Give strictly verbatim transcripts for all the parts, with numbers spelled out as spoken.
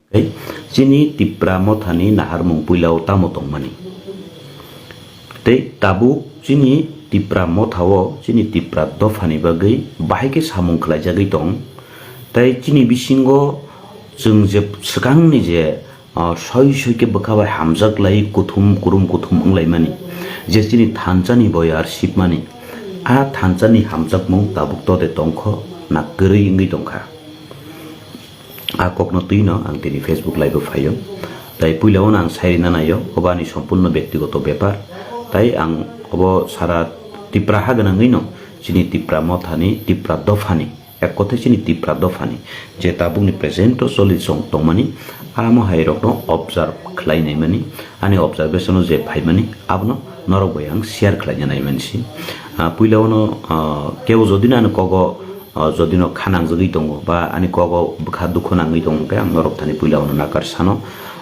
Tei chini Tipra Mothani naharmung puilao tamo tongmani? Tei tabuk chini Tipra Mothao chini Tipra dophani bagwi bahai khe samung khlaijagwi tong. Tei chini bisingo chwng je swkangni je, ah, soi soi khe bwkha bai hamjak lai kuthum kurum kuthum wnglaimani, je chini thansani boyar sipmani, a thansani hamjakmung tabuk tode tongkho na kwrwi wngwi tongkha. A kokno twino ang tini Facebook live o phaio. Tai puila ono ang sairina naio, obo ani sompurno bektigoto bepar. Tai ang obo sara Tipra ha gwnangwino chini Tipra Mothani, Tipra dophani, ek kotha chini Tipra dophani je tabukni present o choli song tongmani, amo hai rokno observe khlai naimani, ani observation o je phaimani abono norok bai ang share khlaina naimani si. Ah, puila ono, ah, kebo jodi no ani kogo, ah, jodi no kha nangjagwi tongo ba ani kogo bwkha dukhu nangwi tongo, hwnkhe ang norok thani puila ono nakar sano.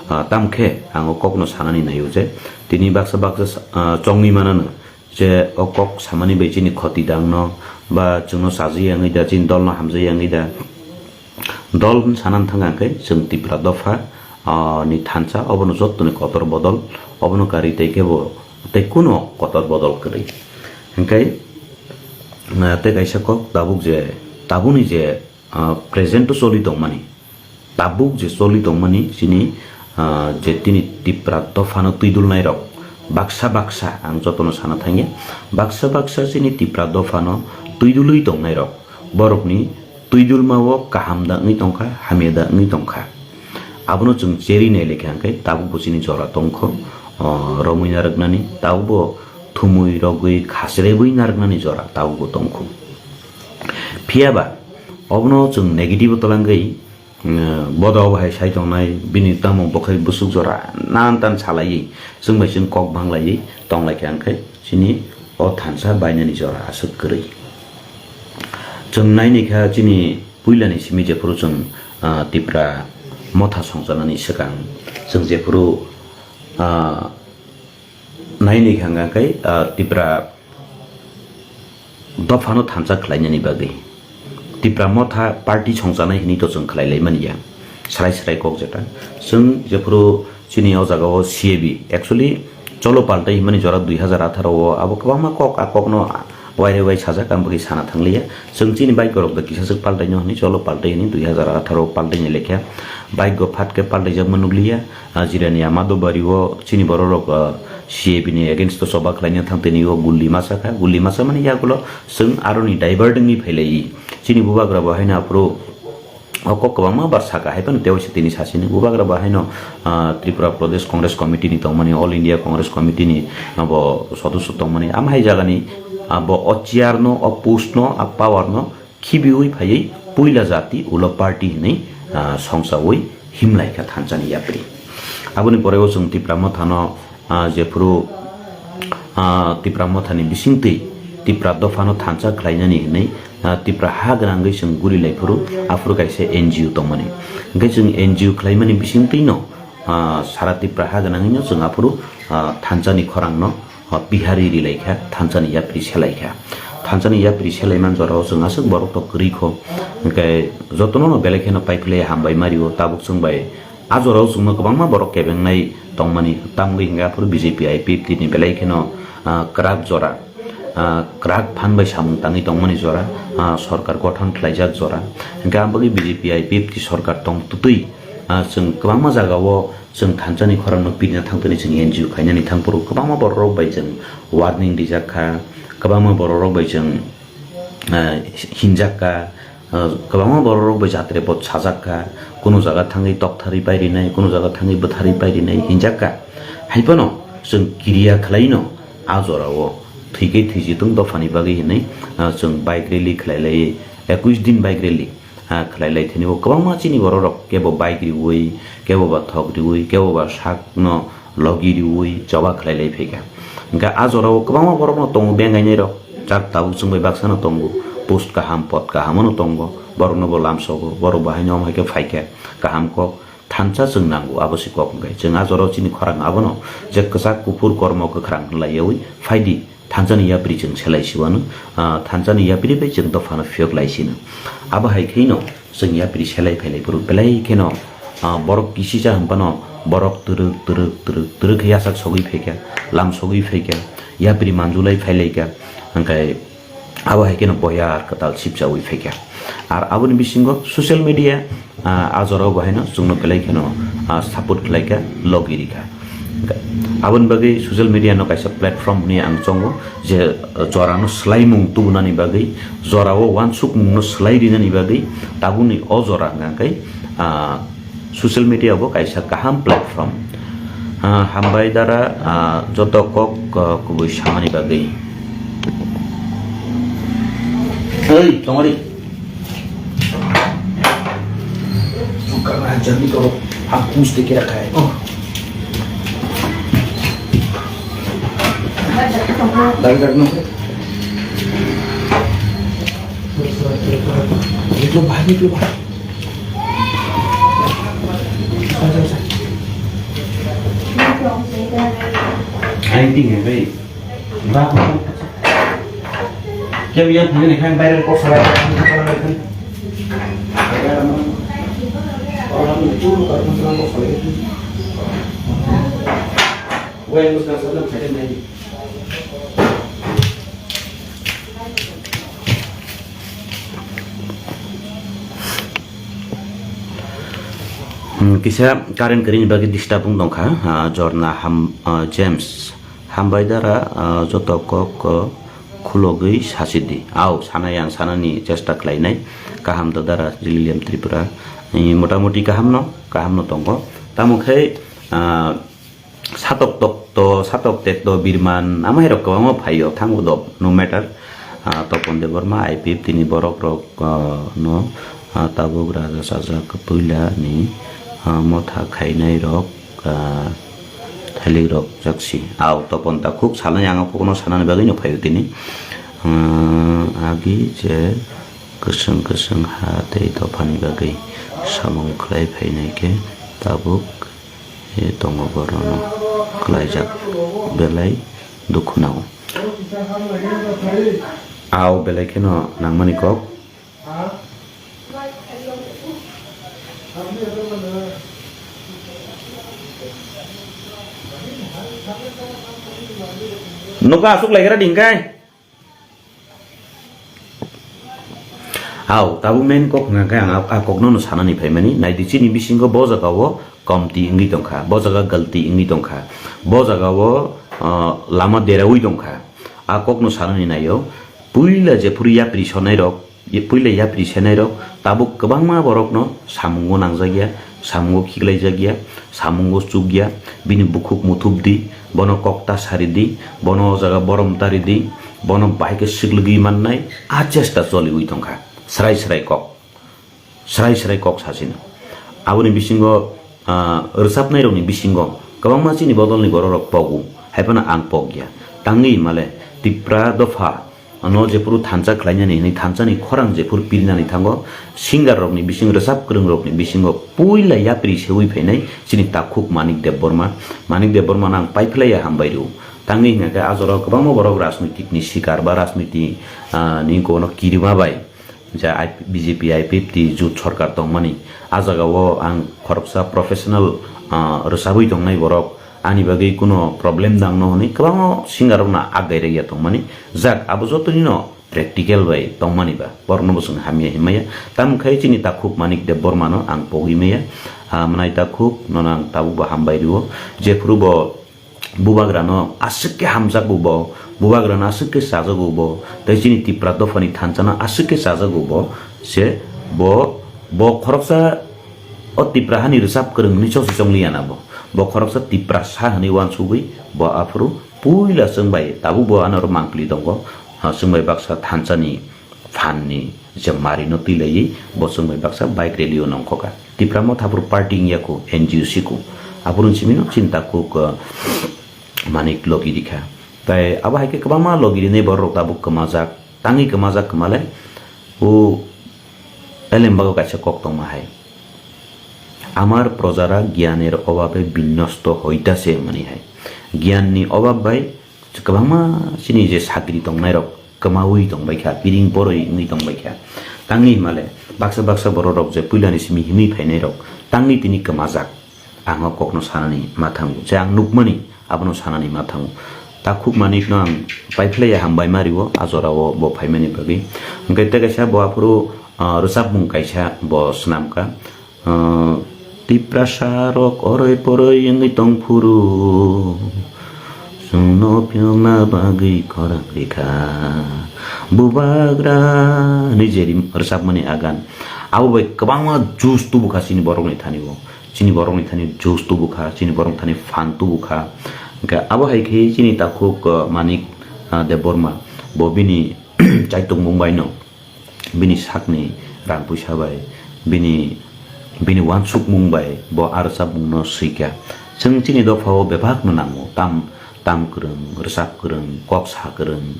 Ah, tamkhe ang o kokno sanani naio je tini baksa baksa sa-, ah, chongwi manano je o kok samani bai chini khoti dangno ba chwngno chajakya wngwi da, chini dolno hamjakya wngwi da. Dol hwn sanani thangkha hwnkhe chwng Tipra dopha, ah, ni thansa, obono jottoni kotor bodol, obono karwi tei khe bo tei kuno kotor bodol kwrwi. Hwnkhe, ah, tei kaisa kok tabuk je, tabukni je, ah, present o choli tongmani, tabuk je choli tongmani chini, ah, je tini Tipra dophano twidulnairok baksa baksa ang jotono sana thangya, baksa baksa chini Tipra dophano twidulwi tongnairok borokni twidulma o kaham da wngwi tongkha, hamya da wngwi tongkha. Abono chwng cherwi nai lekha hwnkhe tabukbo chini jora tongkho, o, romwi narwknani, tabukbo thumwi rogwi khachrebwi narwknani jora tabukbo tongkho. Phiyaba obono chwng negative o twlangwi, mm, bodo obo hai sai tongnai, bini tamo bwkhai bwswk jora nan tan salaiwi chwng bai chwng kok banglaiwi tonglaikha hwnkhe chini o thansa bainani jora aswk kwrwi. Chwng naini kha chini puilani simi jephuru chwng, ah, Tipra motha songchanani swkang chwng jephuru, ah, naini kha hwnkha khe, ah, Tipra dophano thansa khlainani bagwi Tipra motha party songchanai hinwi to chwng khlai lai mani ya. Srai srai kok jeta. Chwng jephuru chini o jaga o C A B, actually, cholo paltai himani jora dui hazar atharo o abo kwbangma kok, a kokno waire wai sajak, ang bagwi sana thangliya. Chwng chini bike rok da kisa swk paltai no hwnwi cholo paltai hwnwi dui hazar atharo paltai ni lekha bike go phat khe paltai jakma nukliya. Ah, jirani ama do bari o chini borok rok, ah, C A B ni against o choba khlaina thang tini o gulli masa kha, gulli masa mani yagulo chwng aroni divert wngwi phailai. Chini bubagra bo haino aphuru o kok kwbangma bar saka, hai phano tei waisa tini sasini bubagra bo haino, ah, Tripura Pradesh Congress Committee ni tongmani, All India Congress Committee ni abo sodosyo tongmani, ama hai jagani abo o chair no, o post no, a power no khibiwi phaiwi puila jati ulo party hinwi, ah, songchawi himlaikha thansani yapri. Aboni pore o chwng Tipra mothano, ah, jephuru, ah, Tipra mothani bisingtwi Tipra dophano thansa khlainani hinwi, ah, Tipra ha gwnangwi chwng guli lai phuru, aphuru kaisa N G O tongmani. Hwnkhe chwng N G O khlaimani bisingtwino, ah, sara Tipra ha gwnangwino chwng aphuru, ah, thansani khorangno, ah, pihari ri lai kha, thansani yapri se lai kha. Thansani yapri se lai man jorao chwng aswk borok to kwrwi kho. Hwnkhe jotono no belai kheno paiphlai hambai mario, tabuk chwng bai a jorao chwngno kwbangma borok kebengnai tongmani, tamgwi hwnkhe aphuru B J P I P F T ni belai kheno, ah, kwrak jora, ah, kwrak phan bai samung tangwi tongmani jora, ah, sorkar gothon khlaijak jora. Hwnkhe ang bagwi B J P I P F T sorkar tong twtwi, ah, chwng kwbangma jagao chwng thansani khorangno pirina thangtoni chwng N G O khainani thangphuru kwbangma bororok bai chwng warning rijak kha, kwbangma bororok bai chwng, ah, hinjak kha, ah, kwbangma bororok bai jatre pot sajak kha, kunu jaga thangwi toktharwi pairinai, kunu jaga thangwi bwtharwi pairinai hinjak kha. Hai phano chwng kiriya khlaino a jorao thwikhe thwichitwng dophani bagwi hinwi, ah, chwng bike rally khlai lai, ekush din bike rally. Ah, khlai lai thani bo kwbangma chini borok rok kebo bike riwi, kebo ba thok riwi, kebo ba sak no logi riwi choba khlai lai phaikha. Hwnkhe a jora o kwbangma borok no tongo bengai nai rok, jak tabuk chwng bai baksa no tongo, post kaham, pot kaham no tongo, borok no bo lamsogo, borok bo haino omo hai khe phaikha, kaham kok thansa chwng nango, abo se kok hwnkhe chwng a jora o chini khorang abono je kwchak kuphur kormo kwkhwrang hwnlai yaui phaidi. Thansani yapri chwng selai siwano, ah, thansani yapri bai chwng dophano phiyok lai sino. Abo hai khaino chwng yapri selai phailai phuru belai kheno, ah, borok kisisa hwnphano borok twrwk twrwk twrwk twrwk khe yachak sogwi phaikha, lam sogwi phaikha, yapri manjulai phailaikha, hwnkhe abo hai kheno boyar kwtal sipchaui phaikha. Ar aboni bisingo social media, ah, a jorao bo haino chwngno belai kheno, ah, support khlaikha, logi rikha. Aboni bagwi social media no kaisa platform hwnwi ang chongo je, ah, jorano swlaimung tubunani bagwi, jorao uansukmungno swlai rinani bagwi tabukni o jora hwnkha khe, ah, social media bo kaisa kaham platform. Ah, hambai dara, ah, joto kok, ah, kubui samani bagwi. Oi, tongori. Tukang ajar ni kok, aku mesti kira kaya. Oh. Dari, dari, no. Itu bahaya, itu bahaya. Aing ting hai bai. Ba. Kya biya thani ni khang bayar ko sarai. Wai muska sadam khade nai. Hmm, kisa current kwrwini bagwi disturb wng tongkha, ah, Jorna Ham-, ah, James. Hambai dara, ah, joto kok, ah, khulogwi sasi di. Au, sanai ang sanani chesta khlainai. Kaham da dara Jililiam Tripura. Eh, motamoti kaham no, kaham no tongo. Tamo khe, ah, Satok tok to, satok tek to, birman, amai rok kwbangma phaio, thango dok, no matter. Ah, Topon Debbarma, I P F T ni borok rok, ah, no, ah, tabuk raja sajak puila ni, ah, motha khainai rok, ah, thailik rok jaksi. Au, Topon Takhuk, salnai ang kokno sanani bagwi no phaio tini. Ah, agi je kwswng kwswng ha tei dophani bagwi samung khlai phainai khe tabuk. E tongo borokno kwlaijak belai dukhu nango. Au belai kheno nangmani kok. Nokha aswk laikha ra dingkai. Hao, tabuk main kok hwnka khe ang a, a kokno no sanani phaimani. Naidi, chini bisingo bo jaga o komti wngwi tongkha, bo jaga galti wngwi tongkha, bo jaga o, ah, lama deraui tongkha. A kokno sanani naio, puila jephuru yapri sonai rok, ye-, puila yapri senai rok tabuk kwbangma borokno samungo nangjakya, samungo khiklaijakya, samungo chukya, bini bukhuk muthubdi, bono kokta saridi, bono o jaga borom taridi, bono bahai khe swklwgwi mannai, a chesta choliwi tongkha. Srai srai kok, srai srai kok sasino. Aboni bisingo, ah, rwchapnairokni bisingo kwbangma chini bodolni bororok pogu, haiphano ang pokya. Tangwi himale Tipra dopha, ano jephuru thansa khlainani hwnwi thansani khorang jephuru pirinani thango, singer rokni bising, rwchap kwrwng rokni bisingo puila yapri seui phainai chini takhuk Manik Debbarma. Manik Debbarmano ang paiphlaiya hambai rw-o. Tangwi hwnkha khe a jorao kwbangma borok rajnoitik ni sikar ba rajniti, ah, ni kono kirima bai je I P, B J P I P F T jut sorkar tongmani. A jagao ang khoroksa professional, ah, rwchabwi tongnai borok. Ani bagwi kuno problem dangno hwnwi kwbangma singer rokno agai rwya tongmani. Jak, abo jotonino practical bai tongmani ba, borokno bo chwng hamya hinmaya. Tamo khai chini takhuk Manik Debbarmano ang pogwi maya. Ah, mwnai takhuk, nono ang tabuk bo hambai rw-o. Jephuru bo bubagrano aswk khe hamjakgo bo, bubagrano aswk khe chajago bo, tei chini Tipra dophani thansano aswk khe chajago bo, se bo, bo khoroksa o Tipra hani rwchap kwrwng hwnwi chongsi chongliya na bo. Bo khoroksa Tiprasa hwnwi uansugwi bo aphuru puila chwng bai tabuk bo ano oro mangpili tongo. Ha, chwng bai baksa thansani phan ni je mari no twi laiwi bo chwng bai baksa bike rally o nongkhoka. Tipra Motha phuru party wngya kho, N G O C kho. Aphuru simi no chini takhuk, uh, Manik logi rikha. Tai abo hai khe kwbangma logi rinai borok rok tabuk kwmajak. Tangwi kwmajak kwmalai o elembago kaisa kok tongma hai. Amar projara gyaner obabe binnosto hoitase hwnmani hai. Gyanni obab bai kwbangma chini je sagri tongnairok kwmaui tongbaikha, piring boroi wngwi tongbaikha. Tangwi himale baksa baksa bororok je puilani simi himwi phainairok, tangwi tini kwmajak. Ang o kokno sanani ma thango, je ang nukmani abono sanani ma thango. Takhuk Manikno ang paiphlaiya hambai ma rio a jorao bo phaimani bagwi. Hwnkhe tei kaisa bo aphuru, ah, rwchapmung kaisa bo swnamkha. Ah, Tiprasa rok oroi poroi wngwi tong phuru, chwngno phiyokna bagwi khorang rikha. Bubagra ni je rim-, rwchapmani agan. Abo bai kwbangma juice tubukha chini borokni thani o. Chini borokni thani juice tubukha, chini borokni thani phan tubukha. Hwnkhe abo hai khe chini takhuk, ah, Manik, ah, Debbarma bo bini chaitokmung bai no, bini sakni rang puisa bai, bini, bini uansukmung bai bo a rwchapmungno swikha. Chwng chini dophao bebakno nango, tam, tam kwrwng, rwchap kwrwng, kok sa kwrwng,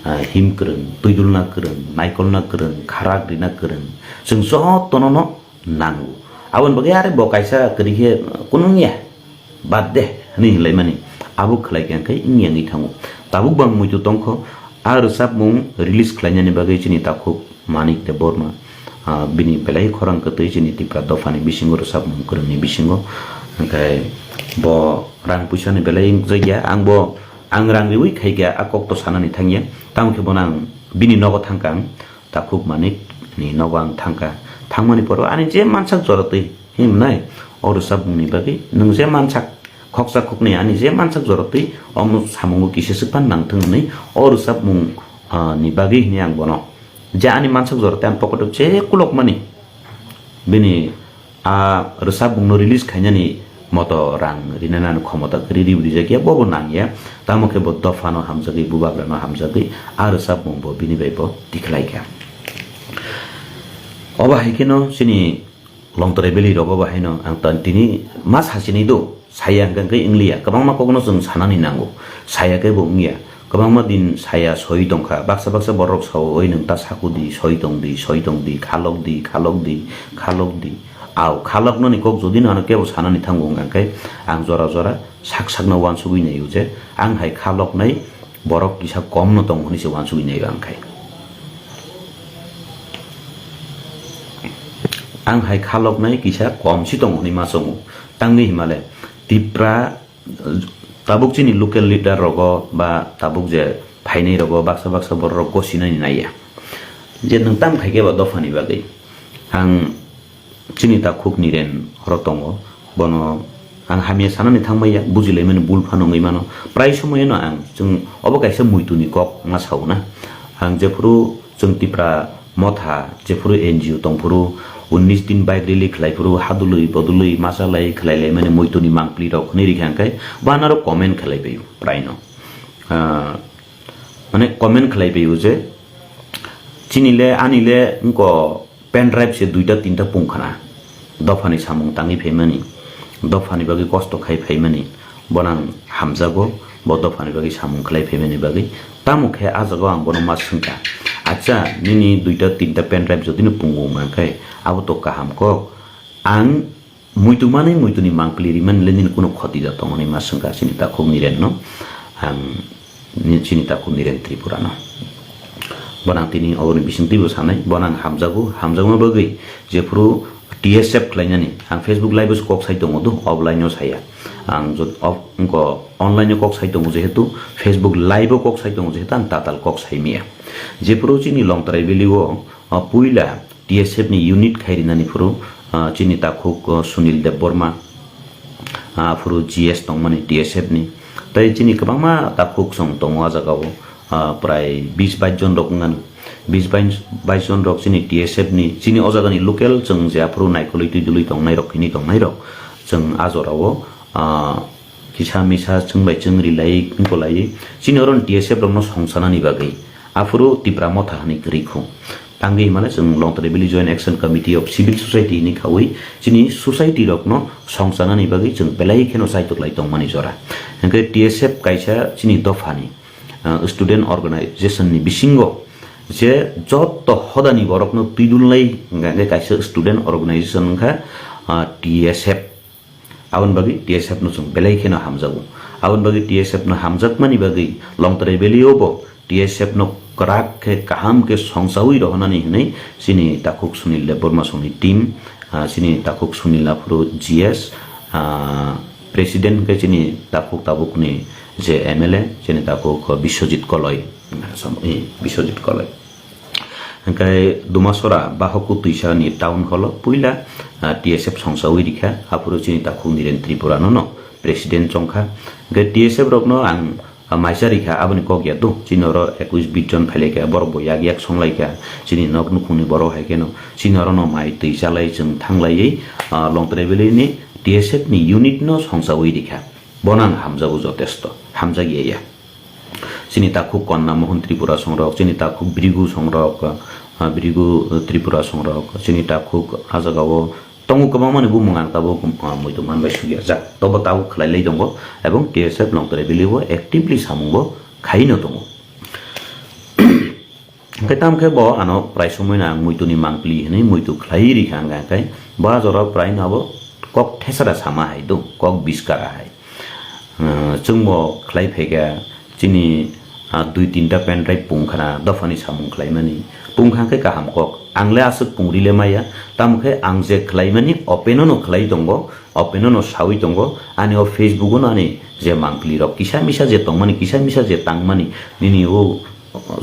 ah, him kwrwng, twidulna kwrwng, naikolna kwrwng, kharak rina kwrwng, chwng jotono no nango. Aboni bagwi are bo kaisa kwrwi khe kunu wngya. Bad de, hwnwi hinlaimani. Abo khlai khe hwnkhe wngya wngwi thango. Tabuk bo ang muitu tongkho, a rwchapmung release khlainani bagwi chini takhuk Manik Debbarma, ah, bini belai khorang kwtwi chini Tipra dophani bisingo rwchapmung kwrwngni bisingo. Hwnkhe bo rang puisani belai wngjakya, ang bo, ang rang riwi khaikha, a kokto sanani thangya. Tamo khe bono ang bini nogo thangkha ang. Takhuk Manik ni nogo ang thangkha. Thangmani poro ani je mansak jora twi himnai, o rwchapmung ni bagwi nwng je mansak khoksa khoknwi ani je mansak jora twi omo samungo kisa swk phan nangthwng hwnwi o rwchapmung, ah, ni bagwi hwnwi ang bono je ani mansak jora tei ani pocket o je kulokmani bini a rwchapmungno release khainani moto rang rinani khomota kwrwi rijakya, bobo nangya. Tamo khe bo dophano hamjagwi, bubagrano hamjagwi, a rwchapmung bo bini bai bo tikhlaikha. Obo hai kheno chini Longtrai Valley rogo bo haino ang ta-, tini ma sachini do, saya hwnkhe wngliya, kwbangma kokno chwng sanani nango, saya khe bo wngya. Kwbangma din saya soi tongkha, baksa baksa borok sao, "Oi, nwng ta sakudi, soi tongdi, soi tongdi, khalokdi, khalokdi, khalokdi." Au, khaloknani kok jodi no ano kebo sanani thango wngkha khe, ang jora jora sak sakno uansugwi naio je, ang hai khaloknai borok kisa kom no tongo hwnwi se uansugwi naio ang khai. Ang hai khaloknai kisa kom si tongo hwnwi ma chongo. Tangwi himale, Tipra, tabuk chini local leader rogo ba tabuk je phainai rogo baksa baksa borok rok gosinani naiya je nwng tam khaikhe ba dophani bagwi. Ang chini takhuk Niren horo tongo, bono ang hamya sanani thangmaya, bujilaimani bul phano wngwi mano. Prai somoyeno ang chwng obo kaisa muituni kok wngma sao na. Ang jephuru chwng Tipra Motha, jephuru N G O tongphuru, unnish din bike rally khlaiphuru, hadulwi bodolwi machalai khlailaimani muituni mangpli rok hwnwi rikha hwnkhe, bo anaro comment khlaibaio praino. Ah, mane comment khlaibaio je, chini le, ani le wngko pen drive se duita tinta pung khna. Dophani samung tangwi phaimani, dophani bagwi kosto khai phaimani, bono ang hamjago, bo dophani bagwi samung khlai phaimani bagwi. Tamo khe a jagao ang bono ma swngkha, "Acha, nini duita tinta pen drive jodi no pungo wngkha khe, abo to kaham kok. Ang muitu manwi muituni mangpili rimani le nini kunu khoti da tongo?" hwnwi ma swngkha chini takhuk Niren no. Ang ni-, chini takhuk Niren Tripura no. Bono ang tini oboni bisingtwi bo sanai, bono ang hamjago, hamjakma bagwi jephuru T S F khlainani, ang Facebook live o kok sai tongo do, offline o saya. Ang jot-, off-, wngko online o kok sai tongo jehetu, Facebook live o kok sai tongo jehetu, ang tatal kok sai miya. Jephuru chini Longtrai Valley o, o puila T S F ni unit khai rinani phuru, ah, chini takhuk, ah, Sunil Debbarma, ah, phuru G S tongmani T S F ni. Tei chini kwbangma takhuk chwng tongo ah jagao, ah, prai bis bais jon rok wngmano. Bis bais, bais jon rok chini T S F ni, chini o jagani local chwng je aphuru naikolwi twi dului tongnai rok, hini tongnai rok, chwng ah jorao, ah, kisa misa chwng bai chwng rilai wngkolai. Chini oro T S F rokno songsanani bagwi aphuru Tipra Motha hwnwi kwrwi khu. Tangwi himale chwng Longtrai Valley Joint Action Committee of Civil Society hwnwi khaui chini society rokno songsanani bagwi chwng belai kheno chaitok lai tongmani jora. Hwnkhe T S F kaisa chini dophani, ah, student organization ni bisingo je joto hodani borokno twidulnai hwnkha hwnkhe kaisa student organization wngkha, ah, T S F. Aboni bagwi T S F no chwng belai kheno hamjago. Aboni bagwi T S F no hamjakmani bagwi Longtrai Valley o bo T S F no kwrak khe, kaham khe songchaui rohornani hwnwi chini takhuk Sunil Debbarma songni team, ah, chini takhuk Sunil aphuru G S, ah, president hwnkhe chini takhuk tabukni je M L A, chini takhuk Biswajit Koloi, eh, Biswajit Koloi. Hwnkhe Dumasora Bahoku Twisani town hall o puila, ah, T S F songsawi rikha, aphuru chini takhuk Niren Tripura no no president chongkha. Hwnkhe T S F rokno ang, ah, maisa rikha, aboni kok ya do. Chini oro ekwis bis jon phailaikha, borok bo yak yak songlaikha. Chini nok nukhungni borok hai kheno chini oro no mai twi chalai chwng thanglaiwi, ah, Longtrai Valley ni T S F ni unit no songsawi rikha. Bono ang hamjago jotesto, hamjak ya ya. Chini takhuk Konna Mohon Tripura songrok, chini takhuk Brigu songrok, ah, Brigu Tripura songrok, chini takhuk ah jagao tongo kwbangmani bumung ang tabuk, ah, muitu manbai sugya jak. Tobo tabuk khlailai tongo, ebong T S F Longtrai Valley o actively samung bo khaino tongo. Hwnkhe tamo khe bo ano prai somoi no ang muitu ni mangpili hinwi muitu khlai rikha, hwnkha hwnkhe bo a jora prai no abo kok thesara sama hai do, kok biskara hai. Ah, chwng bo khlai phaikha, chini, ah, dui tinta pendrive pungkhana dophani samung khlaimani. Pungkha hwnkhe kaham kok. Ang le aswk pungri le maya, tamo khe ang je khlaimani open no khlai tongo, open no sawi tongo. Ani o Facebook o no ani je mangpili rok kisa misa je tongmani, kisa misa je tangmani, nini o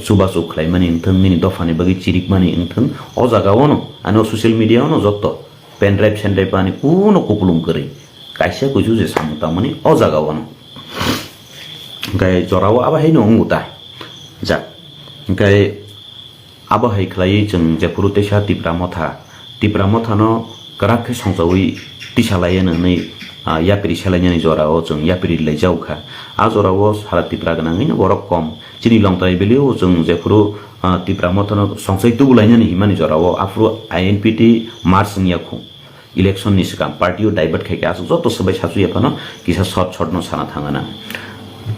chubachu khlaimani wngthwng, nini dophani bagwi chirikmani wngthwng, o jaga o no ani o social media o no jotto pendrive sendrive ani kuno kupulung kwrwi. Kaisa kuisu je samung tangmani o jaga o no. Hwnkhe jorao abo haino wngo ta. Jak. Hwnkhe abo hai khlaiwi chwng jephuru teisa Tipra Motha, Tipra Mothano kwrak khe songchawi tisa lai hwnwi, ah, yapri selainani jorao chwng yapri lai jaukha. A jorao sara Tipra gwnangwino borok kom. Chini Longtrai Valley o chwng jephuru, ah, Tipra Mothano songchai tubu lainani himani jorao aphuru I N P T march wngya khu. Election ni swkang party o divert khaikha, aswk joto swbai sachu yaphano kisa short short no sana thangana.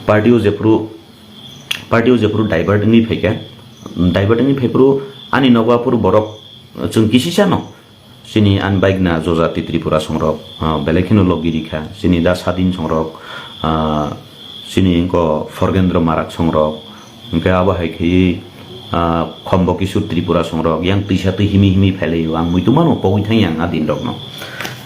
Party o jephuru, party o jephuru divert wngwi phaikha, divert wngwi phaiphuru ani nogo aphuru borok chwng kisisa no, chini ani baigna Jojati Tripura songrok, ah, belai kheno logi rikha, chini da Sadin songrok, ah, chini wngkha Forgendra Marak songrok, hwnkhe abo hai khe, ah, Khombo Kishore Tripura songrok yang twisa twi himi himi phailaio. Ang muitu mano pogwi thangya ang adin rokno.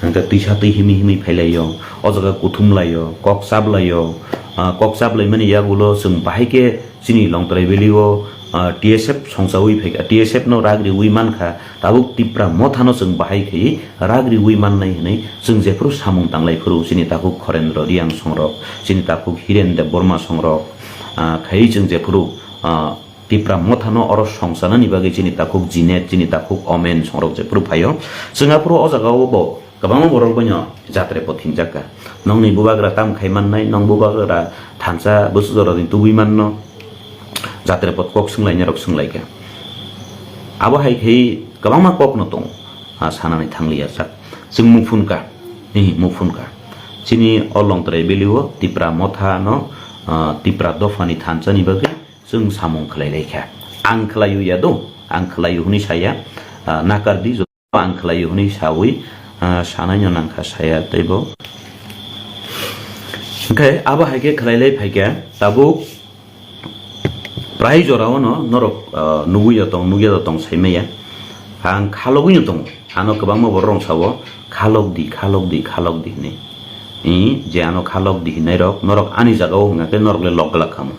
Hwnkhe twisa twi himi himi phailaio, o jaga kuthum laio, kok chap laio, ah, kok chap laimani yagulo chwng bahai khe chini Longtrai Valley o, ah, T S F songchawi phaikha, T S F no rak riwi mankha, tabuk Tipra Mothano chwng bahai khe rak riwi mannai hwnwi chwng jephuru samung tanglai phuru chini takhuk Khorendra Riang songrok, chini takhuk Hiren Debbarma songrok, ah, khai chwng jephuru, ah, Tipra Mothano oro songchanani bagwi chini takhuk Jinet, chini takhuk Omen songrok jephuru phaio. Chwng aphuru o jagao bo kwbangma borok baino jatre pot hinjak kha. Nongni bubagra tam khai mannai, nong bubagra thansa bwswk jorani tubui manno, jatre pot kok swnglainai rok swnglaikha. Abo hai khe kwbangma kokno tongo, ah, sanani thangliya sak. Chwng muphun kha, eh, muphun kha. Chini o Longtrai Valley o Tipra Mothano, ah, Tipra dophani thansani bagwi chwng samung khlai lai kha. Ang khlaio ya do, ang khlaio hwnwi saya, ah, nakar di. Ang khlaio hwnwi sawi, ah, sanaino nangkha saya teibo. Hwnkhe abo hai khe khlai lai phai kha, tabuk prai jorao no norok, ah, nugwi ya tong, nugya da tong sai maya. Ang khalogwi no tongo. Ano kwbangma borok rok sao, "Khalok di, khalok di, khalok di," hwnwi. I, je ano khalok di hwnwi rok, norok ani jagao hwnkha khe norok le lok glak khamu.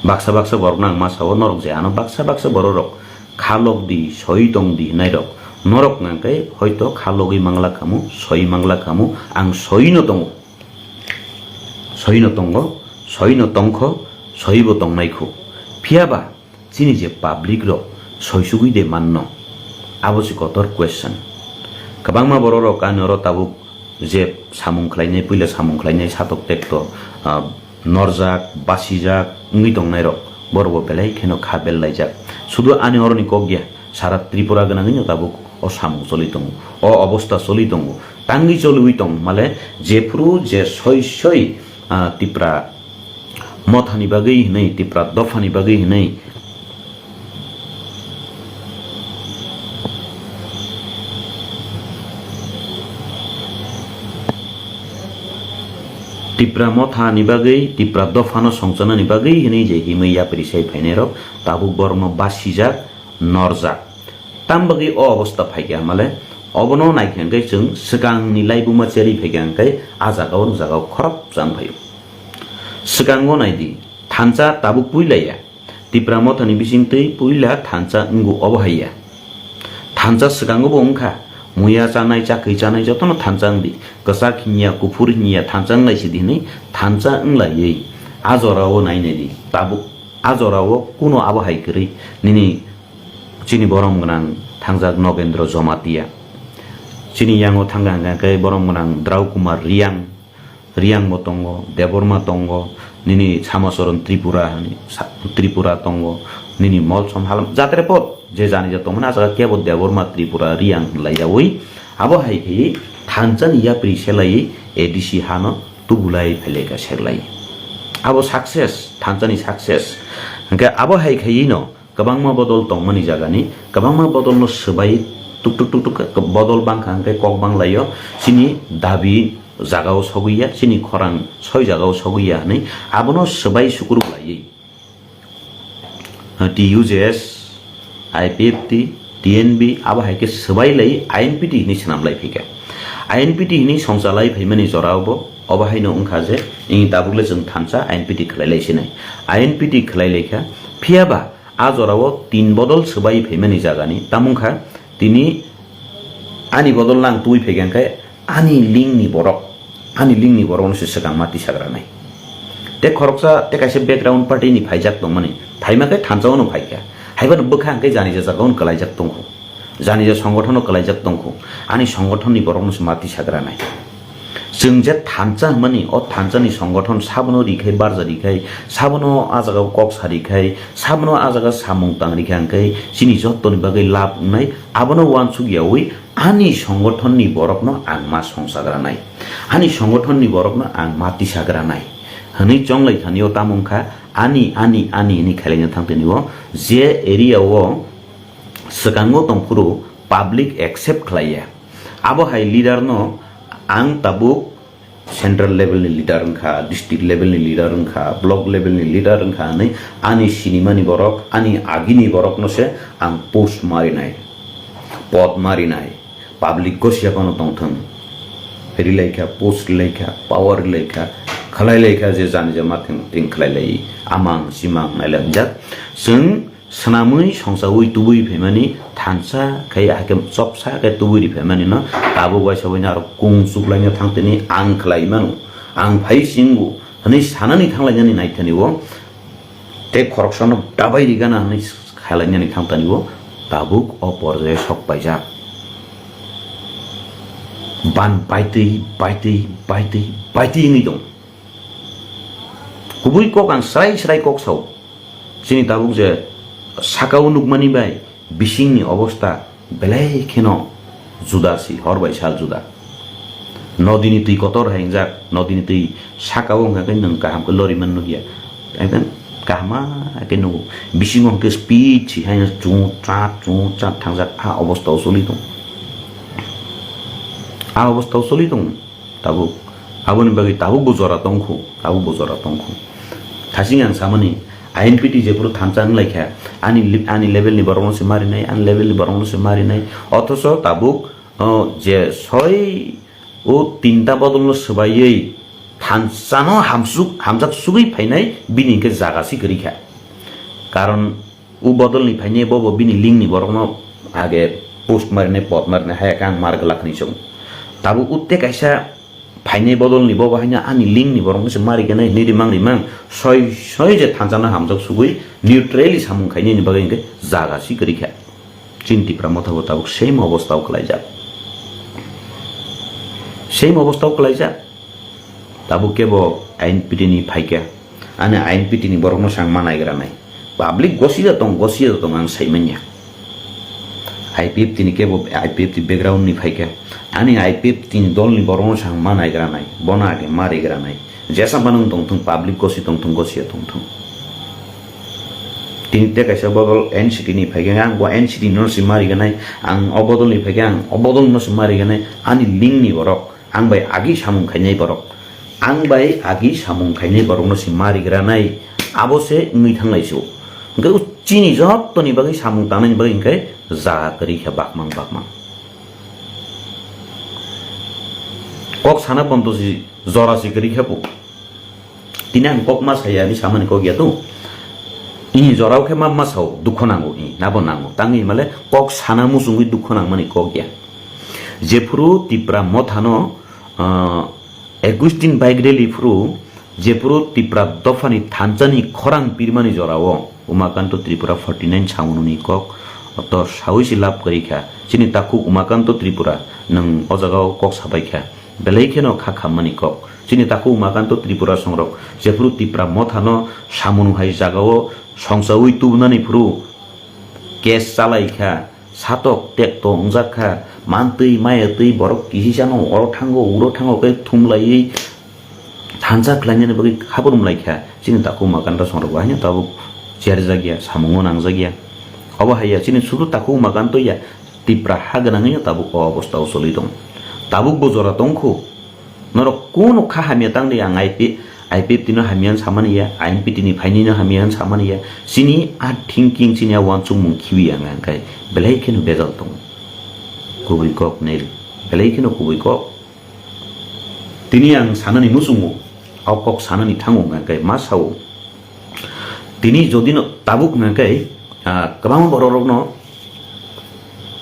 Baksa baksa borok no ang ma sao, norok je ano baksa baksa borok rok khalok di, soi tong di hwnwi rok. Norok hwnkha khe hoito khalogwi mangla khamu, soi mangla khamu, ang soi no tongo. Soi no tongo, soi no tongkho, soi bo tongnai khu. Phiya ba chini je public rok soi sugwi de manno? Abo se kotor question. Kwbangma borok rok ani oro tabuk je samung khlainai, puila samung khlainai satok tekto, ah, norjak, basijak wngwi tongnai rok, borok bo belai kheno kha bel laijak. Sudu ani oroni kok ya, sara Tripura gwnangwi no tabuk o samung choli tongo, o obosta choli tongo, tangwi choliwi tong male jephuru je soi soi, ah, Tipra Mothani bagwi hwnwi, Tipra dophani bagwi hwnwi, Tipra Mothani bagwi, Tipra dophano songchanani bagwi hwnwi je himwi yapri sai phainai rok tabuk borokno basijak, norjak. Tam bagwi o obostha phaikha hamale, Obono naikha hwnkhe chwng swkangni laibuma cherwi phaikha hwnkhe a jagao, jagao khorok chang phaio. Swkango naidi, thansa tabuk puilaiya. Tipra mothani bisingtwi puila thansa wngo obo haiya. Thansa swkango bo wngkha, muya chanai, chakwi chanai jotono thansa wngdi. Kwchak hinya, kuphur hinya thansa wnglai sidi hwnwi thansa wnglaiwi a jorao nai naidi. Tabuk a jorao kuno abo hai kwrwi nini chini borom gwnang thangjak Nogendro Jomatia. Chini yango thangkha hwnkha khe borom gwnang Drau Kumar Riang. Riang bo tongo, Debbarma tongo, nini Samacharan Tripura hani, Sa-, Tripura tongo, nini Molsom halam, jatre pot, je jani je tongmani, a jaga kebo Debbarma Tripura Riang hinlai yaui, abo hai khe thansa ni yapri selai A D C hano tubulai phailai ka selai. Abo success, thansa ni success. Hingke abo hai khe no, kwbangma bodol tongmani jagani, kwbangma bodolno swbai tuk tuk tuk tuk khe bodol bangkha hwnkhe kok banglaio, chini dabi jagao sogwi ya, chini khorang soi jagao sogwi ya hwnwi abono swbai sukruk laiwi, T U J S, I P F T, T N B abo hai khe swbai lai I N P T hwnwi swnam lai phaikha. I N P T hwnwi songcha lai phaimani jorao bo obo haino wngkha je, ini tabuk le chwng thansa I N P T khlai lai sinai. I N P T khlai lai kha, phiya ba a jorao tin bodol swbai phaimani jagani, tamo wngkha tini ani bodol nang twi phaikha hwnkhe ani lingni borok, ani lingni borokno se swkang ma tisagranai. Te khoroksa te kaisa background party ni phaijak tongmani, phaima khe thansa ono phaikha, haiphano bwkha hwnkhe jani jajak ono kwlaijak tongkho. Jani je songothon no kwlaijak tongkho, ani songothon ni borok no se ma tisagranai. Chwng je thansa hwnmani, o thansa ni songothon sabono rikhai, barja rikhai, sabono a jaga kok sa rikhai, sabono a jaga samung tang rikhai hwnkhe chini joto ni bagwi lab wngnai, abono uansuk yaui ani songothon ni borok no ang ma songsagranai, ani songothon ni borok no ang ma tisagranai hwnwi chonglai thani o tamo wngkha ani, ani, ani, ani khailaina thang tini o je area o swkango tongphuru public accept khlaiya. Abo hai leader no ang tabuk central level ni leader wngkha, district level ni leader wngkha, block level ni leader wngkha hwnwi ani sinimani borok, ani agini borok no se ang post marinai, pod marinai, public gosia phano tongthwng. Rilaikha, post rilaikha, power rilaikha, khlailaikha je jani je mathing ting khlailai, amang simang nailai jak. Chwng Swnamwi songchaui tubui phaimani thansa khai hakhe chopsa khe tubui ri phaimani no tabuk waisa waino aro kung chuklaina thang tini ang khlai mano, ang phai singo hwnwi sanani thanglainani naithani o tei khoroksano dabai rigana hwnwi khailainani thang tani o tabuk o porjai sok paijak. Ban baitwi, baitwi, baitwi, baitwi wngwi tong. Kubui kok ang srai srai kok sao. Chini tabuk je sakao nukmani bai bisingni obosta belai kheno juda si, hor bai sal juda. Nodini twi kotor hai wngjak, nodini twi sakao wngkha khe nwng kaham khe loriman nukya. Ekdom kaham khe nugo. Bisingo hwnkhe speed si hai chung chat, chung chat thangjak, a obosta o choli tong. A obosta o choli tong. Tabuk, aboni bagwi tabuk bo jora tongkhu, tabuk bo jora tongkhu. Thasing ang samani, I N P T jephuru thansa wnglaikha, ani li-, ani level ni borokno se marinai, ani level ni borokno se marinai. Othoso tabuk, o, je soi o tinta bodolno swbaiwi thansano hamsuk, hamjak sugwi phainai, bini hwnkhe jaga si kwrwikha. Karon, O bodolni phainai bobo bini lingni borokno age post marinai, pot marinai, hai khe ang mar glak hinwi chong. Tabuk o tei kaisa phainai bodolni bobo haino ani lingni borokno se ma riganai hinwi rimang rimang soi soi je thansano hamjak sugui neutrally samung khainani bagwi hwnkhe jaga si kwrwi kha. Chini Tipra Motha bo tabuk same obostha o kwlaijak. Same obostha o kwlaijak. Tabuk kebo I N P T ni phaikha. Ani I N P T ni borokno se ang ma naigranai. Public gosida tong, gosida tong ang saimanya. I P F T ni kebo I P F T background ni phaikha. Ani I P F T ni dol ni borokno se ang ma naigranai. Bono age ma rigranai. Jesa phano wng tongthung, public gosi tongthung, gosiya tongthung. Tini tei kaisa bodol N C T ni phaikha, ang bo N C T no se ma riganai. Ang o bodol ni phaikha, ang o bodol no se ma riganai. Ani link ni borok. Ang bai agi samung khainai borok, ang bai agi samung khainai borokno se ma rigranai, abo se wngwi thanglai se o. Hwnkhe o chini jottoni bagwi samung tangnani bagwi hwnkhe jaga kwrwi khe bakmang bakmang. Kok sana pondo si jora si kwrwi khe bo. Tini ang kok ma saya hinwi samani kok ya to. Ini jorao khe ma ma sao, dukho nango, i nabo nango. Tangwi male kok sana muchungwi dukho nangmani kok ya. Jephuru Tipra mothano, ah, ekwis din bike rally phuru, jephuru Tipra dophani thansani khorang pirmani jorao Umakanto Tripura forty nine samununi kok to sawi si lab kwrwi kha. Chini takhuk Umakanto Tripura nwng o jagao kok sabai kha. Belai kheno kha khammani kok. Chini takhuk Umakanto Tripura songrok jephuru Tipra mothano samunu hai jagao songsawi tubunani phuru case chalai kha, satok tekto wngjak kha, mantwi mayatwi borok kisisano oro thango, uro thango khe thumlaiwi thansa khlainani bagwi habrum lai kha. Chini takhuk Umakanto songrok bo haino tabuk cherjak ya, samungo nangjak ya. Obo hai ya, chini sudu takhuk Umakanto ya, Tipra ha gwnangwi no tabuk o obostha o choli tongo. Tabuk bo jora tongkhu. Norok kunu kha hamya tang di, ang I P, I P F T no hamya hwn samani ya, I N P T ni phaini no hamya hwn samani ya. Chini a thinking, chini a uansukmung khibi ang, ang khai belai kheno bejal tongo. Kubui kok nil, belai kheno kubui kok. Tini ang sanani muchungo, o kok sanani thango ang khai ma sao. Tini jodi no tabuk hwnkha khe, ah, kwbangma borok rokno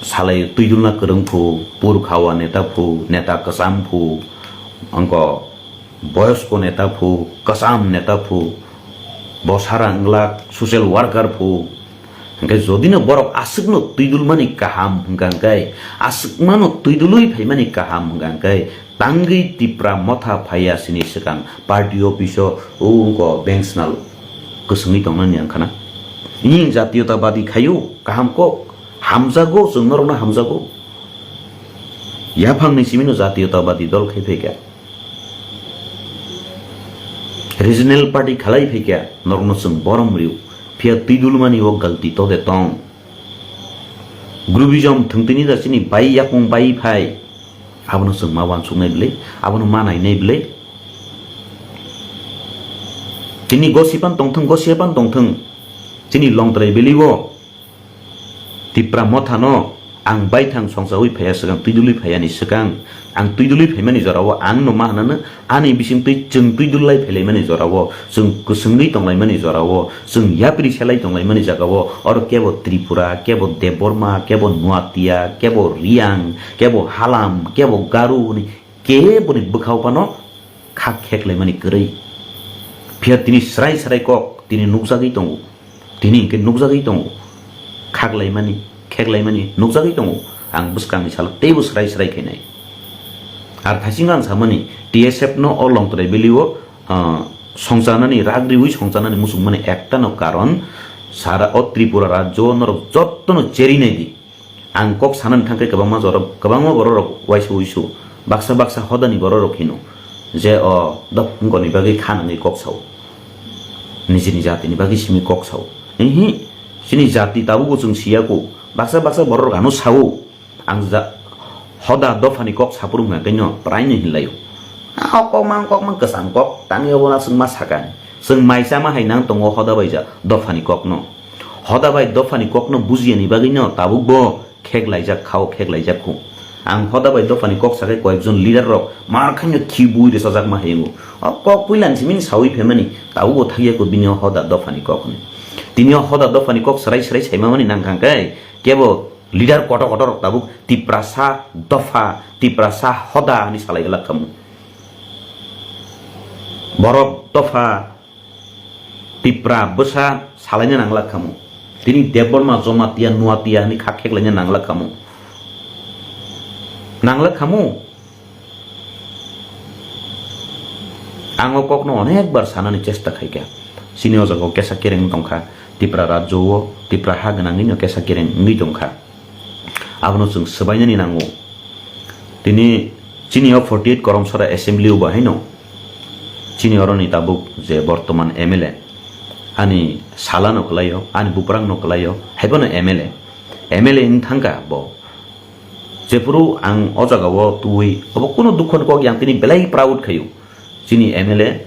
salai twidulna kwrwng phu, pur khawa neta phu, neta kwcham phu, wngkha boyosko neta phu, kwcham neta phu, bosara wnglak social worker phu. Hwnkhe jodi no borok aswkno twidulmani kaham hwnkha khe, aswkmano twidulwi phaimani kaham hwnkha khe, tangwi Tipra motha phaiya sini swkang party office o ungko bengsnal kwswngwi tongnani ang khana. Ini jatiyotabadi khayu kaham kok, hamjago, chwng norokno hamjago. Yaphangni simino jatiyotabadi dol khai phaikha. Regional party khalai phaikha, norokno chwng borom rw. Phiya twidulmani o galti to de tong. Groupism thwngtwini da chini bai yakung bai phai. Abono chwng ma uansuknai bwle, abono ma nainai bwle. Tini gosipan tongthwng, gosiyapan tongthwng. Chini Longtrai Valley o Tipra mothano ang baithang songsawi phaiya swkang, twidulwi phaiyani swkang, ang twidulwi phaimani jorao ang no ma hwnano, ani bisingtwi chwng twidul lai phailaimani jorao, chwng kwswngwi tonglaimani jorao, chwng yapri selai tonglaimani jagao, oro kebo Tripura, kebo Debbarma, kebo Nuatia, kebo Riang, kebo Halam, kebo Garu hwnwi keboni bwkhao phano kha kheklaimani kwrwi. Phiya tini srai srai kok tini nukjagwi tongo. Tini hwnkhe nukjagwi tongo. Khaklaimani, kheklaimani nukjagwi tongo. Ang bwskangni salo teibo srai srai khainai. Ar thaisingo ang samani, T S F no o Longtrai Valley o, ah, songchanani, rak riwi songchanani muchungmani ektano karon sara o Tripura rajyo o norok jottono cherinai di. Ang kok sanani thangkhe kwbangma jorok, kwbangma bororok uaisa uisu, baksa baksa hodani bororok hino je o dopha wngkoni bagwi kha nangwi kok sao, nijini jatini bagwi simi kok sao. Ihi, chini jati tabugo chwng siya kho, baksa baksa bororok ano sao. Ang ja-, hoda dophani kok saphuru hwnkha khe no praino hinlaio. A, o kok mang kok mang kwcham kok, tangwi obo na chwng ma sakani. Chwng mai chama hai nang tongo hoda bai ja dophani kokno. Hoda bai dophani kokno bujiyani bagwino tabuk bo khek laijak khao, khek laijak khu. Ang hoda bai dophani kok sakai koyekjon leader rok mar khaino khibui rwchajak ma hayango. O kok puila ni simi sawi phaimani, tabuk bo thakya ko bini o hoda dophani kok hwnwi. Tini o hoda dophani kok srai srai saima mani nang thang khe kebo leader kotor kotor rok tabuk Tiprasa dopha, Tiprasa hoda hwnwi salai glak khamu. Borok dopha Tipra bwsa salaina nanglak khamu. Tini Debbarma Jomatia Nuatia hwnwi kha kheklaina nanglak khamu. Nanglak khamu. Ang o kokno onek bar sanani chesta khaikha. Chini o jaga o kesa kereng tongkha. Tipra rajyo o, Tipra ha gwnangwi no kesa kereng wngwi tongkha. Abono chwng swbainani nango. Tini chini o forty eight Koromsora Assembly o bo haino chini oroni tabuk je bortoman M L A, ani salano kwlaio, ani buprangno kwlaio, haiphano M L A. M L A wng thangkha bo. Jephuru ang o jagao tubui obo kunu dukho ni kok yang tini belai proud khaio. Chini M L A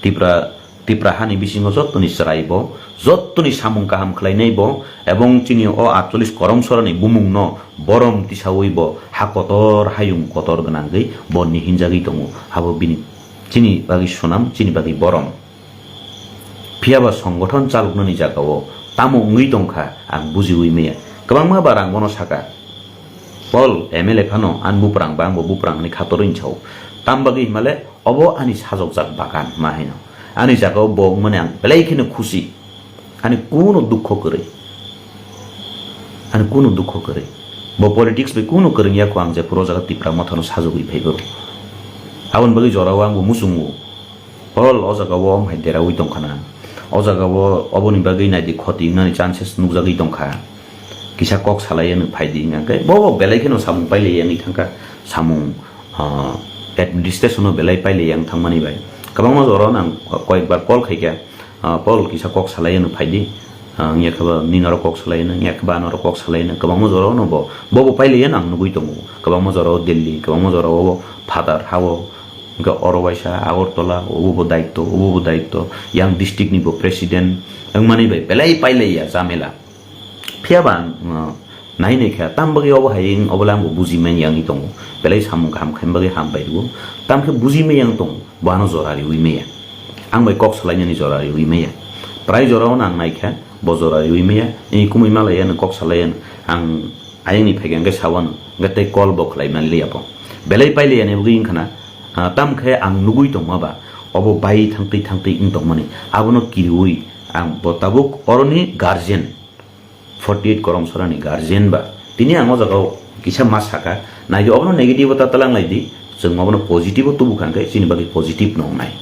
Tipra Tipra hani bisingo jottoni chwrai bo, jottoni samung kaham khlainai bo, ebong chini o atchollish korom sorani bumungno borom tisaui bo ha kotor hayung kotor gwnangwi bo nihinjagwi tongo. Abo bini, chini bagwi sunam, chini bagwi borom. Phiyaba songgothon chaloknani jagao tamo wngwi tongkha ang bujiui maya. Kwbangma bar ang bono saka, Paul M L A phano ani buprang ba angbo buprang hwnwi khatorwi sao. Tam bagwi himale obo ani sajokjak bagan ma hino. Ani jagao bo wngmani ang belai kheno khusi. Ani kunu dukho kwrwi. Ani kunu dukho kwrwi. Bo politics bai kunu kwrwng ya kho ang jephuru o jaga Tipra Mothano sajogwi phaibo. Aboni bagwi jorao angbo muchungo. Paul o jaga o wng hai deraui tongkha na. O jaga o oboni bagwi naidi khoti wngnani chances nukjagwi tongkha. Kisa kok salai ano phaidi hwnka khe bo bo belai kheno samung pailai yang thangkha. Samung, ah, administration o belai pailai yang thangmani bai. Kwbangma jora o nang koyekbar call khaikha, ah, Paul kisa kok salai ano phaidi. Ah, wngya khe ba nini norok kok salai ano, wngya khe ba norok kok salai ano. Kwbangma jora o no bo, bo bo pailai ano ang nugui tongo. Kwbangma jora o Delhi, kwbangma jora o Father ha o. Hwnkhe oro waisa Agartala, obo bo daitto, obo bo daitto, yang district ni bo president wngmani bai belai pailaiya jamela. Phiyaba ang, uh, nai nai kha, tam bagwi obo hai wng, obo le ang bo buji manya wngwi tongo. Belai samung kaham khaima bagwi ham bai rwo. Tam khe buji manya wng tongo, bo ano jora riui maya. Ang bai kok salainani jora riui maya. Prai jora o nang nai kha, bo jora riui maya. Ni kumui malai ano, kok salai ano. Ang Ayang ni phaikha hwnkhe sawano, hwnkhe tei call bo khlai man liya bo. Belai pailaiya ni bagwi wngkha na, ah, tam khe ang nugui tongma ba, obo bai thangtwi thangtwi wng tongmani. Abono kiriui ang bo tabuk oroni guardian, forty eight Koromsora ni guardian ba. Tini ang o jaga o kisa ma saka, naidi obono negative o ta talang lai di, chwng obono positive o tubu kha hwnkhe chini bagwi positive no wngnai.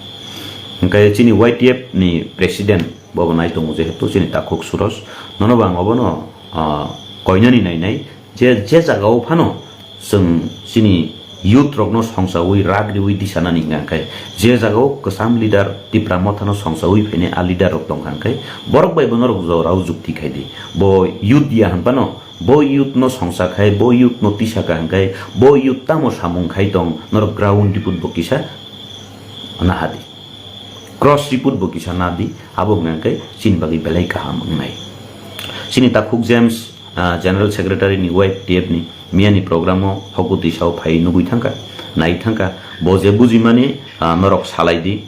Hwnkhe chini Y T F ni president, Bo bo nai tongo, jehetu chini takhuk Suros, nono bo ang obono, ah, koinani nainai je, je jagao phano chwng chini youth rokno songchaui rak riui tisanani hwnka khe, je jagao kwcham leader Tipra Mothano songchaui phainai a leader rok tongkha hwnkhe, borok bai bono rok jorao jukti khai di. Bo youth ya hwn phano, bo youth no songcha khai, bo youth no tisa kha hwnkhe, bo youth tamo samung khai tong, norok ground report bo kisa nahadi. Cross report bo kisa na di, abo hwnka khe chini bagwi belai kaham wngnai. Chini takhuk James, ah, General Secretary ni Y T F ni miyani program o hokutwi sao phai nugui thangkha, nai thangkha, bo je bujimani, ah, norok salai di.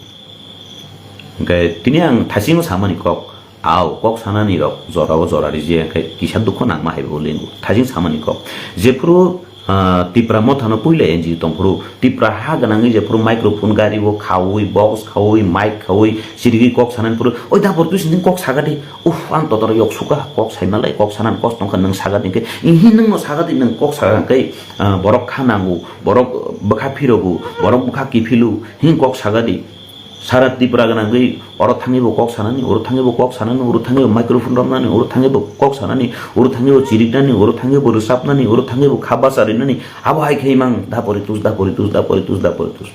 Hwnkhe tini ang thaisingo samani kok, Ao, kok sanani rok jora o jora rijak khe kisa dukho nangma hai bo lingo. Thajing samani kok. Jephuru, ah, Tipra Mothano puila N G O tongphuru, Tipra ha gwnangwi jephuru microphone gari o khaui, box khaui, mic khaui, chirigwi kok sanani phuru, "Oi da borok twi sinding kok sagadi, uff, ang totor yok suka, kok saimalai, kok sanani kos tongkha, nwng sagadi khe, ihi nwngno sagadi, nwng kok saga khe, ah, borok kha nango, borok bwkha phirogo, borok bwkha kiphilu, hing kok sagadi." Sara Tripura gwnangwi oro thangwi bo kok sanani, oro thangwi bo kok sanani, oro thangwi bo microphone romnani, oro thangwi bo kok sanani, oro thangwi bo chiriknani, oro thangwi bo rwchapnani, oro thangwi bo kha bacha rinani, abo hai khe imang da poritus, da poritus, da poritus, da poritus.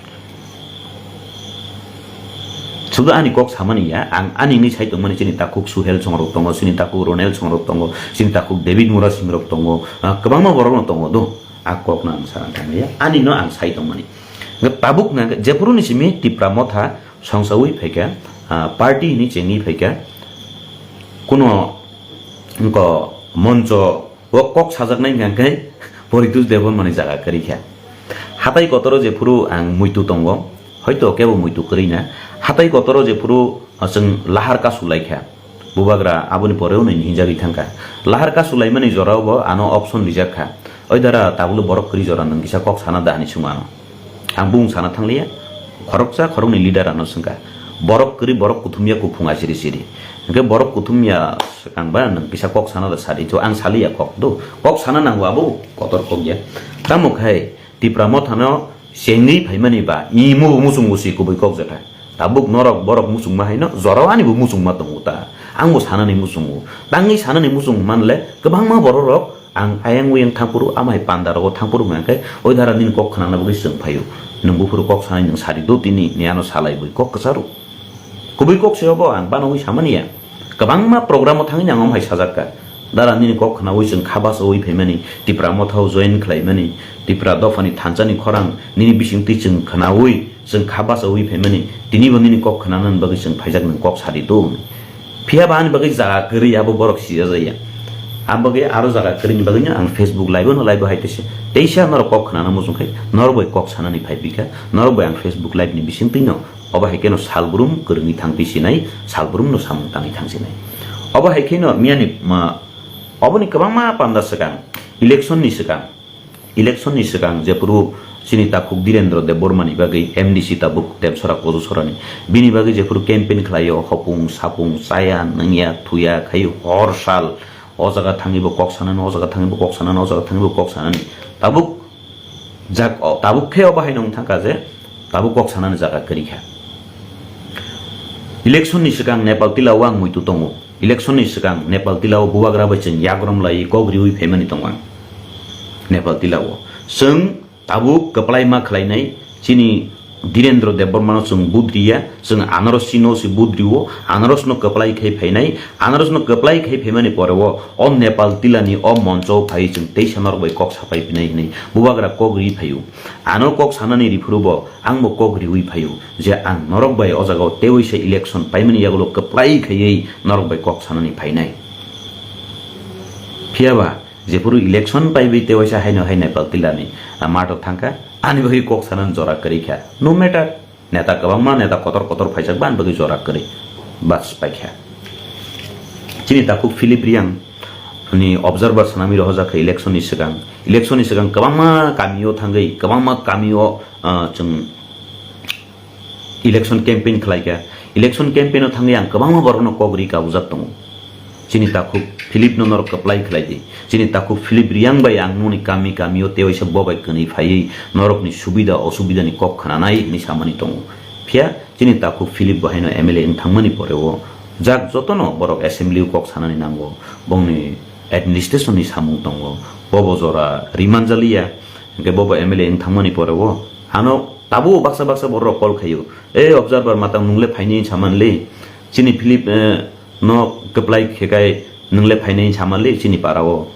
Sudu ani kok samani ya, ang ani wngwi sai tongmani chini takhuk Suhel songrok tongo, chini takhuk Ronel songrok tongo, chini takhuk David Murasing rok tongo, ah, kwbangma borok no tongo do. A kok no ang sana thangya, ani no ang sai tongmani. Hwnkhe tabuk na jephuru ni simi Tipra Motha songsaui phaikha, ah, party hini chengwi phaikha, kuno wngko moncho o kok sajaknai hwnkha khe Poritus Debbarmani jaga kwrwi kha. Hatai kotoro jephuru ang muitu tongo, hoito kebo muitu kwrwi na. Hatai kotoro jephuru, ah, chwng lahar kasu lai kha. Bubagra aboni pore hwnwi hinjagwi thangkha. Lahar kasu laimani jorao bo ano option rijak kha. Oi dara, tabukle borok kwrwi jora nwng kisa kok sana da? Hwnwi swng ano. Ang bung sana thangliya. Khoroksa khoroknwi leader ano swngkha. Borok kwrwi, borok kuthumya kuphung asiri siri. Hwnkhe borok kuthumya swkang ba nwng kisa kok sana da sadi. To ang saliya kok do. Kok sana nango abo kotor kok ya. Tamo khai Tipra Mothano chengwi phaimani ba imo bo muchungo si kubui kok jeta. Tabuk norok borok muchungma haino jorao ani bo muchungma tongo ta. Ang bo sanani muchungo. Tangwi sanani muchung manle kwbangma borok rok ang ayang uyang thangphuru amai panda rogo thangphuru hwnkha khe oi dara nini kok khwnana bagwi chwng phaio. Nwng buphuru kok sanai nwng sari do tini ni ano salai bui kok kwcharo. Kubui kok se obo ang banogwi samani ya. Kwbangma program o thangwi ang omo hai sajak kha. Dara nini kok khwnaui chwng kha bachaui phaimani, Tipra Mothao join khlaimani, Tipra dophani thansa ni khorang nini bising twi chwng khwnaui chwng kha bachaui phaimani, tini bo nini kok khwnanani bagwi chwng phaijak, nwng kok sadi do hwnwi. Phiya ba ani bagwi jaga kwrwi abo borok sijajaya. Aboni bagwi aro jaga kwrwini bagwino ang Facebook live-o no live-o hai teisa, teisa norok kok khwnana muchung khai norok bai kok sanani phai phi kha, norok bai ang Facebook live-ni bisingtwino obo hai kheno salbrum kwrwngwi thang twi sinai, salbrumno samung tangwi thang sinai. Obo hai kheno miyani, ma, oboni kwbangma panda swkang, election-ni swkang, election-ni swkang jephuru chini takhuk Dhirendra Debbarma-ni bagwi M D C tabuk Demsora Kojusorani, bini bagwi jephuru campaign khlaio, hopung sapung chaya nungya thuya khaio, hor sal o jaga thangwi bo kok sanani, o jaga thangwi bo kok sanani, o jaga thangwi bo kok sanani. Tabuk jak, o, tabuk khe obo hai nung thangkha je tabuk kok sanani jaga kwrwi kha. Election-ni swkang Nepal tila-o ang muitu tongo. Election-ni swkang Nepal tila-o bubagra bai chwng yagrom laiwi kok riwi phaimani tongo ang. Nepal tila-o chwng tabuk kwplai ma khlainai chini Dhirendra Debbarmano chwng budriya, chwng anaros chino se budrio, anaros no kwplai khai phainai, anaros no kwplai khai phaimani pore o, o Nepal tilani o moncho phai chwng teisa norok bai kok sapai phinai hinwi bubagra kok ri phaio. Ano kok sanani riphuru bo ang bo kok riwi phaio je ang norok bai o jaga o tewaisa election paimani yagulo kwplai khaiwi norok bai kok sanani phainai. Phiya ba jephuru election paiwi tewaisa haino hai Nepal tilani, ah, mato thangkha, ani bagwi kok sanani jora kwrwi kha. No matter, neta kwbangma, neta kotor kotor phaijak ba ani bagwi jora kwrwi bas paikha. Chini takhuk Philip Riang ni observer swnamwi rohorjak kha election-ni swkang. Election-ni swkang kwbangma kamio thangwi, kwbangma kamio, ah, chwng election campaign khlai kha. Election campaign-o thangwi ang kwbangma borokno kok ri kabujak tongo. Chini takhuk Philip no norok kwplai khlai di. Chini takhuk Philip Riang bai ang noni kami kamio tewaisa bo bai kwnwi phaiwi norokni subida osubida ni kok khwnanai hwnwi samani tongo. Phiya chini takhuk Philip bo haino M L A wng thangmani pore o jak jotono borok assembly o kok sanani nango. Bongni administration ni samung tongo. Bobo jora rimanjaliya. Hwnkhe bobo M L A wng thangmani pore o ano tabuk baksa baksa borok call khaio. "E observer matang nungle phaini samanle. Chini Philip, eh, no kwplai khekai nungle phainai samanle chini parao.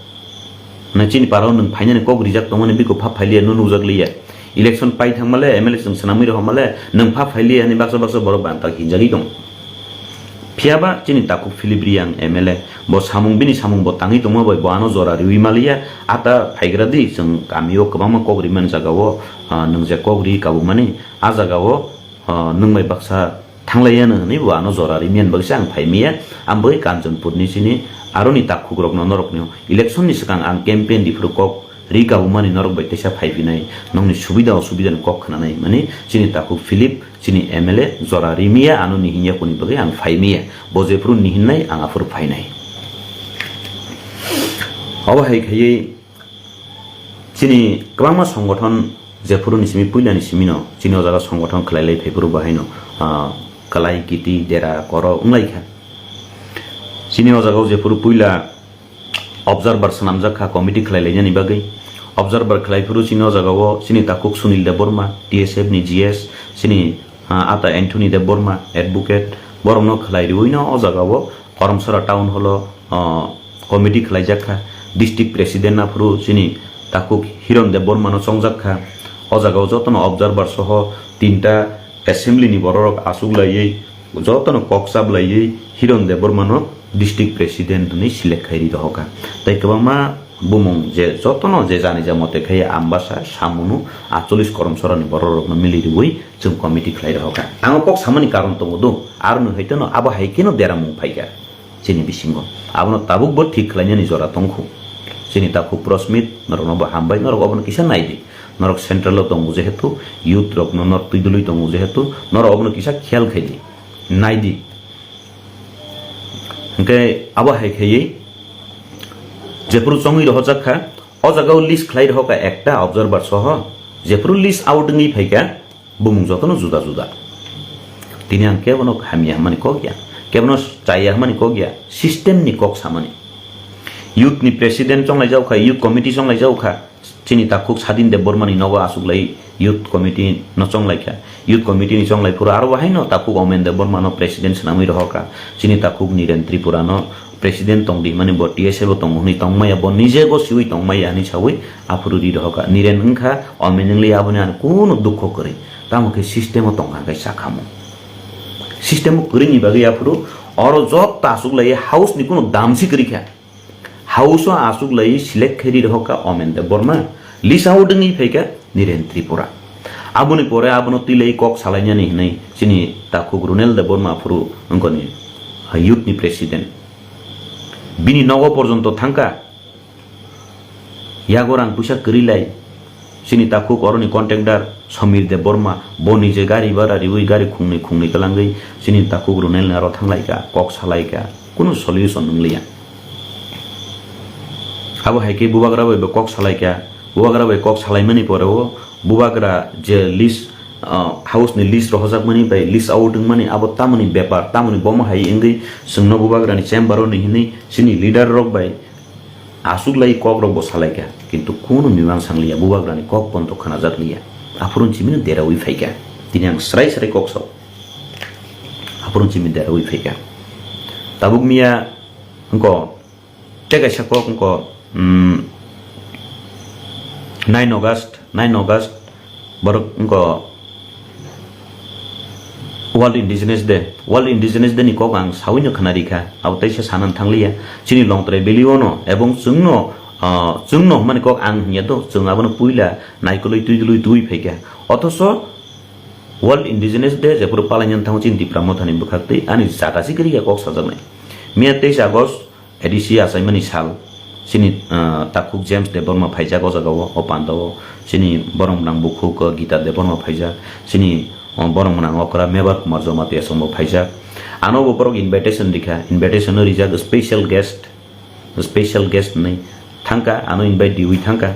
Na chini parao nung phainani kok rijak tongmani biko pha phailiya no nukjak liya. Election pai thangmale M L A chwng swnamwi rohormale nung pha phailiya," hinwi baksa baksa borok banta hinjagwi tong. Phiya ba chini takhuk Philip Riang M L A bo samung bini samung bo tangwi tongma bai bo ano jora riwi maliya, ata phaigra di chwng kamio kwbangma kok rimani jagao, ah, nung je kok ri kabumani a jagao, ah, nung bai baksa thanglaiya no hwnwi bo ano jora rimani bagwi se ang phaimiya, ang bai Kanchanpur ni chini aroni takhuk rokno norokni election ni swkang ang campaign riphuru kok ri kabumani norok bai teisa phaiphinai, nokni subida osubida ni kok khwnanai hwnmani chini takhuk Philip, chini M L A jora rimiya ano nihinya kuni bagwi ang phaimiya, bo jephuru nihinnai ang aphuru phainai. Obo hai khaiwi chini kwbangma songgothon jephuru ni simi puila ni simi no chini o jaga songgothon khlai lai phaiphuru bo haino, ah, kwlai kiti dera koro wng lai kha. Chini o jaga o jephuru puila observer swnamjak kha committee khlai lainani bagwi. Observer khlai phuru chini o jaga o chini takhuk Sunil Debbarma, T S F ni G S, chini, ah, ata Anthony Debbarma, advocate, borokno khlai riwi no o jaga o Karamsara town hall o, ah, committee khlaijak kha. District president aphuru chini takhuk Hiron Debbarma no chongjak kha. O jaga o jotono observer soho tinta assembly ni bororok asuk laiwi jotono kok chap laiwi Hiron Debbarmano district president hwnwi select khai ri rohorkha. Tei kwbangma bumung je jotono je jani ja mote khai Ambasa, Samunu, Acholis Koromsorani bororokno mili riwi chwng committee khlai rohorkha. Ang o kok samani karon tongo do, aroni haiteno abo hai kheno deramung phaikha. Chini bisingo. Abono tabuk bo thik khlainani jora tongkhu. Chini takhuk Prosmit, norokno bo hambai, norok obono kisa naidi. Norok central o tongo jehetu, youth rokno norok twi dului tongo jehetu, norok obono kisa khiyal khaidi. Naidi. Hwnkhe abo hai khaiwi jephuru chongwi rohorjak kha, o jaga o list khlai rohorkha ekta observer soho, jephuru list out wngwi phaikha, bumung jotono juda juda. Tini ang kebono hamya hwnmani kok ya, kebono chaya hwnmani kok ya, system ni kok samani. Youth ni president chonglai jago kha, youth committee chonglai jago kha, chini takhuk Sadin Debbarma ni nogo asuk lai youth committee no chonglai kha. Youth committee ni chonglai phuru aro bahai no takhuk Omen Debbarma no president swnamwi rohor kha. Chini takhuk Niren Tripura no president tong di, mani bo T S L o tongo hwnwi tongmaya, bo nije go siwi tongmaya hwnwi sawi aphuru ri rohorkha. Niren wngkha, omen wngli aboni ano kunu dukho kwrwi. Tamo khe system o tongkha khe sakhamu. System o kwrwini bagwi aphuru oro jok ta aswk lai house ni kunu dam si kwrwi kha. House o aswk lai select khe ri rohorkha Omen Debbarma. List out wngwi phaikha Niren Tripura. Aboni pore abono twi lai kok salainani hwnwi chini takhuk Runel Debbarma aphuru wngkoni youth ni president. Bini nogo porjonto thangkha. Yago rang puisa kwrwi lai. Chini takhuk oroni contractor Samir Debbarma, bo nije gari bara riwi gari khungnwi khungnwi twlangwi chini takhuk Runel ni aro thanglaikha, kok salaikha, kunu solution wngliya. Abo hai khe bubagra bai bo kok salaikha, bubagra bai kok salaimani pore o bubagra je list, ah, house ni list rohojakmani bai list out wngmani abo tamoni bepar, tamoni bomo hai wngwi chwngno bubagrani chamber o ni hwnwi chini leader rok bai aswk lai kok rok bo salaikha, kintu kunu mimang sangliya, bubagrani kok pono khnajak liya. Aphuru chimino derawi phaikha. Tini ang srai srai kok sao. Aphuru chimi derawi phaikha. Tabuk miya wngko tei kaisa kok wngko, mm, nine August, nine August borok wngko World Indigenous Day, World Indigenous Day ni kok ang sawi no khna rikha, abo teisa sana thang liya. Chini Longtrai Valley o no ebong chwng no, ah, chwng no hwnmani kok ang hwnya do, chwng abono puila naikolwi twi dului twi phaikha. Othoso World Indigenous Day jephuru palainani thango chini Tipra Mothani bwkhak twi ani jaga si kwrwi ya kok sajaknai. Miya teisa August, A D C achaimani sal, chini, ah, takhuk James Debbarma phaijak o jaga o, o panda o, chini borok gwnang bukhuk, ah, Gita Debbarma phaijak, chini, ah, borok gwnang okra Mebar Kumar Jamatia chwngbo phaijak. Ano bo borok invitation rikha, invitation no rijak special guest, special guest hinwi thangkha, ano invite riwi thangkha.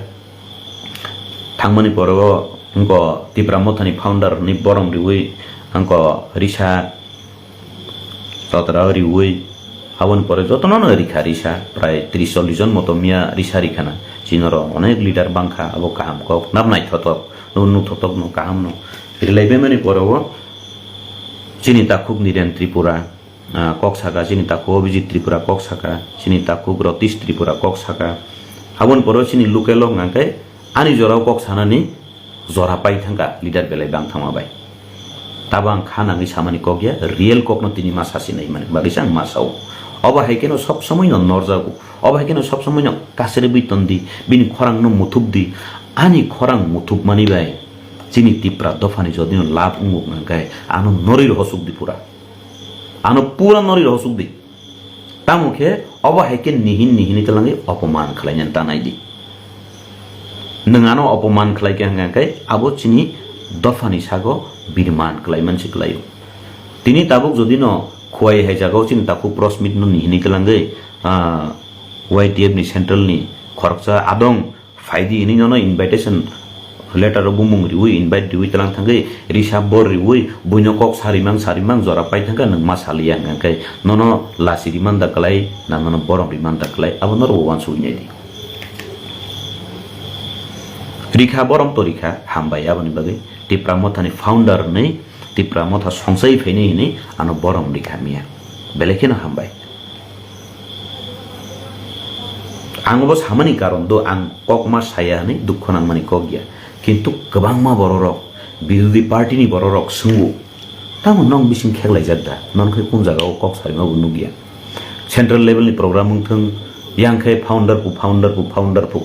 Thangmani pore o wngko Tipra Mothani founder ni borom riwi wngko risa, Totra riwi, aboni pore jotono no rikha risa, prai tris chollis jon moto miya risa rikhana. Chini oro onek leader bangkha, abo kaham kok, nab naithotok, no nuthotok no kaham no. Rilai bemani pore o chini takhuk Niren Tripura, ah, kok saka, chini takhuk Abhijit Tripura kok saka, chini takhuk Ratish Tripura kok saka. Aboni pore o chini local o hwnka khe ani jora o kok sanani jora pai thangkha leader belai bang thangma bai. Tabo ang kha nangwi samani kok ya, real kokno tini ma sasi nai mani bagwi se ang ma sao. Obo hai kheno sob somoi no norjago, obo hai kheno sob somoi no kasere bui ton di, bini khorang no muthup di, ani khorang muthup mani bai chini Tipra dophani jodi no lab wngmuk nang khe ano norwi rohosuk di pura, ano pura norwi rohosuk di. Tamo khe obo hai khe nihin nihinwi twlangwi opoman khlainani ta nai di. Nwng ano opoman khlai khe hwnka khe abo chini dophani sago birman khlai man se khlaio. Tini tabuk jodi no Khowai hai jagao chini takhuk press meet no nihinwi twlangwi, ah, Y T F ni central ni khoroksa adong Phaidi hinwi nono invitation letter o bumung riwi, invite riwi twlang thangwi, risa bor riwi, buino kok sarimang sarimang jora pai thangkha, nwng ma saliya hwnka khe nono lachi rimanda klai, na nono borom rimanda klai, abo norokbo uansukwi nai di. Rikha borom to rikha, hambai aboni bagwi. Tipra Mothani founder hwnwi, Tipra Motha songchai phainai hinwi ano borom rikha miya. Belai kheno hambai. Ang obo samani karon do ang kokma saya hwnwi dukho nangmani kok ya. Kintu kwbangma bororok, birodhi party ni bororok swngo, "Tamo nong bising kheklaijak da? Nong khe kun jaga o kok sarima bo nukya? Central level ni program wngthwng, yang khe founder phu, founder phu, founder phu.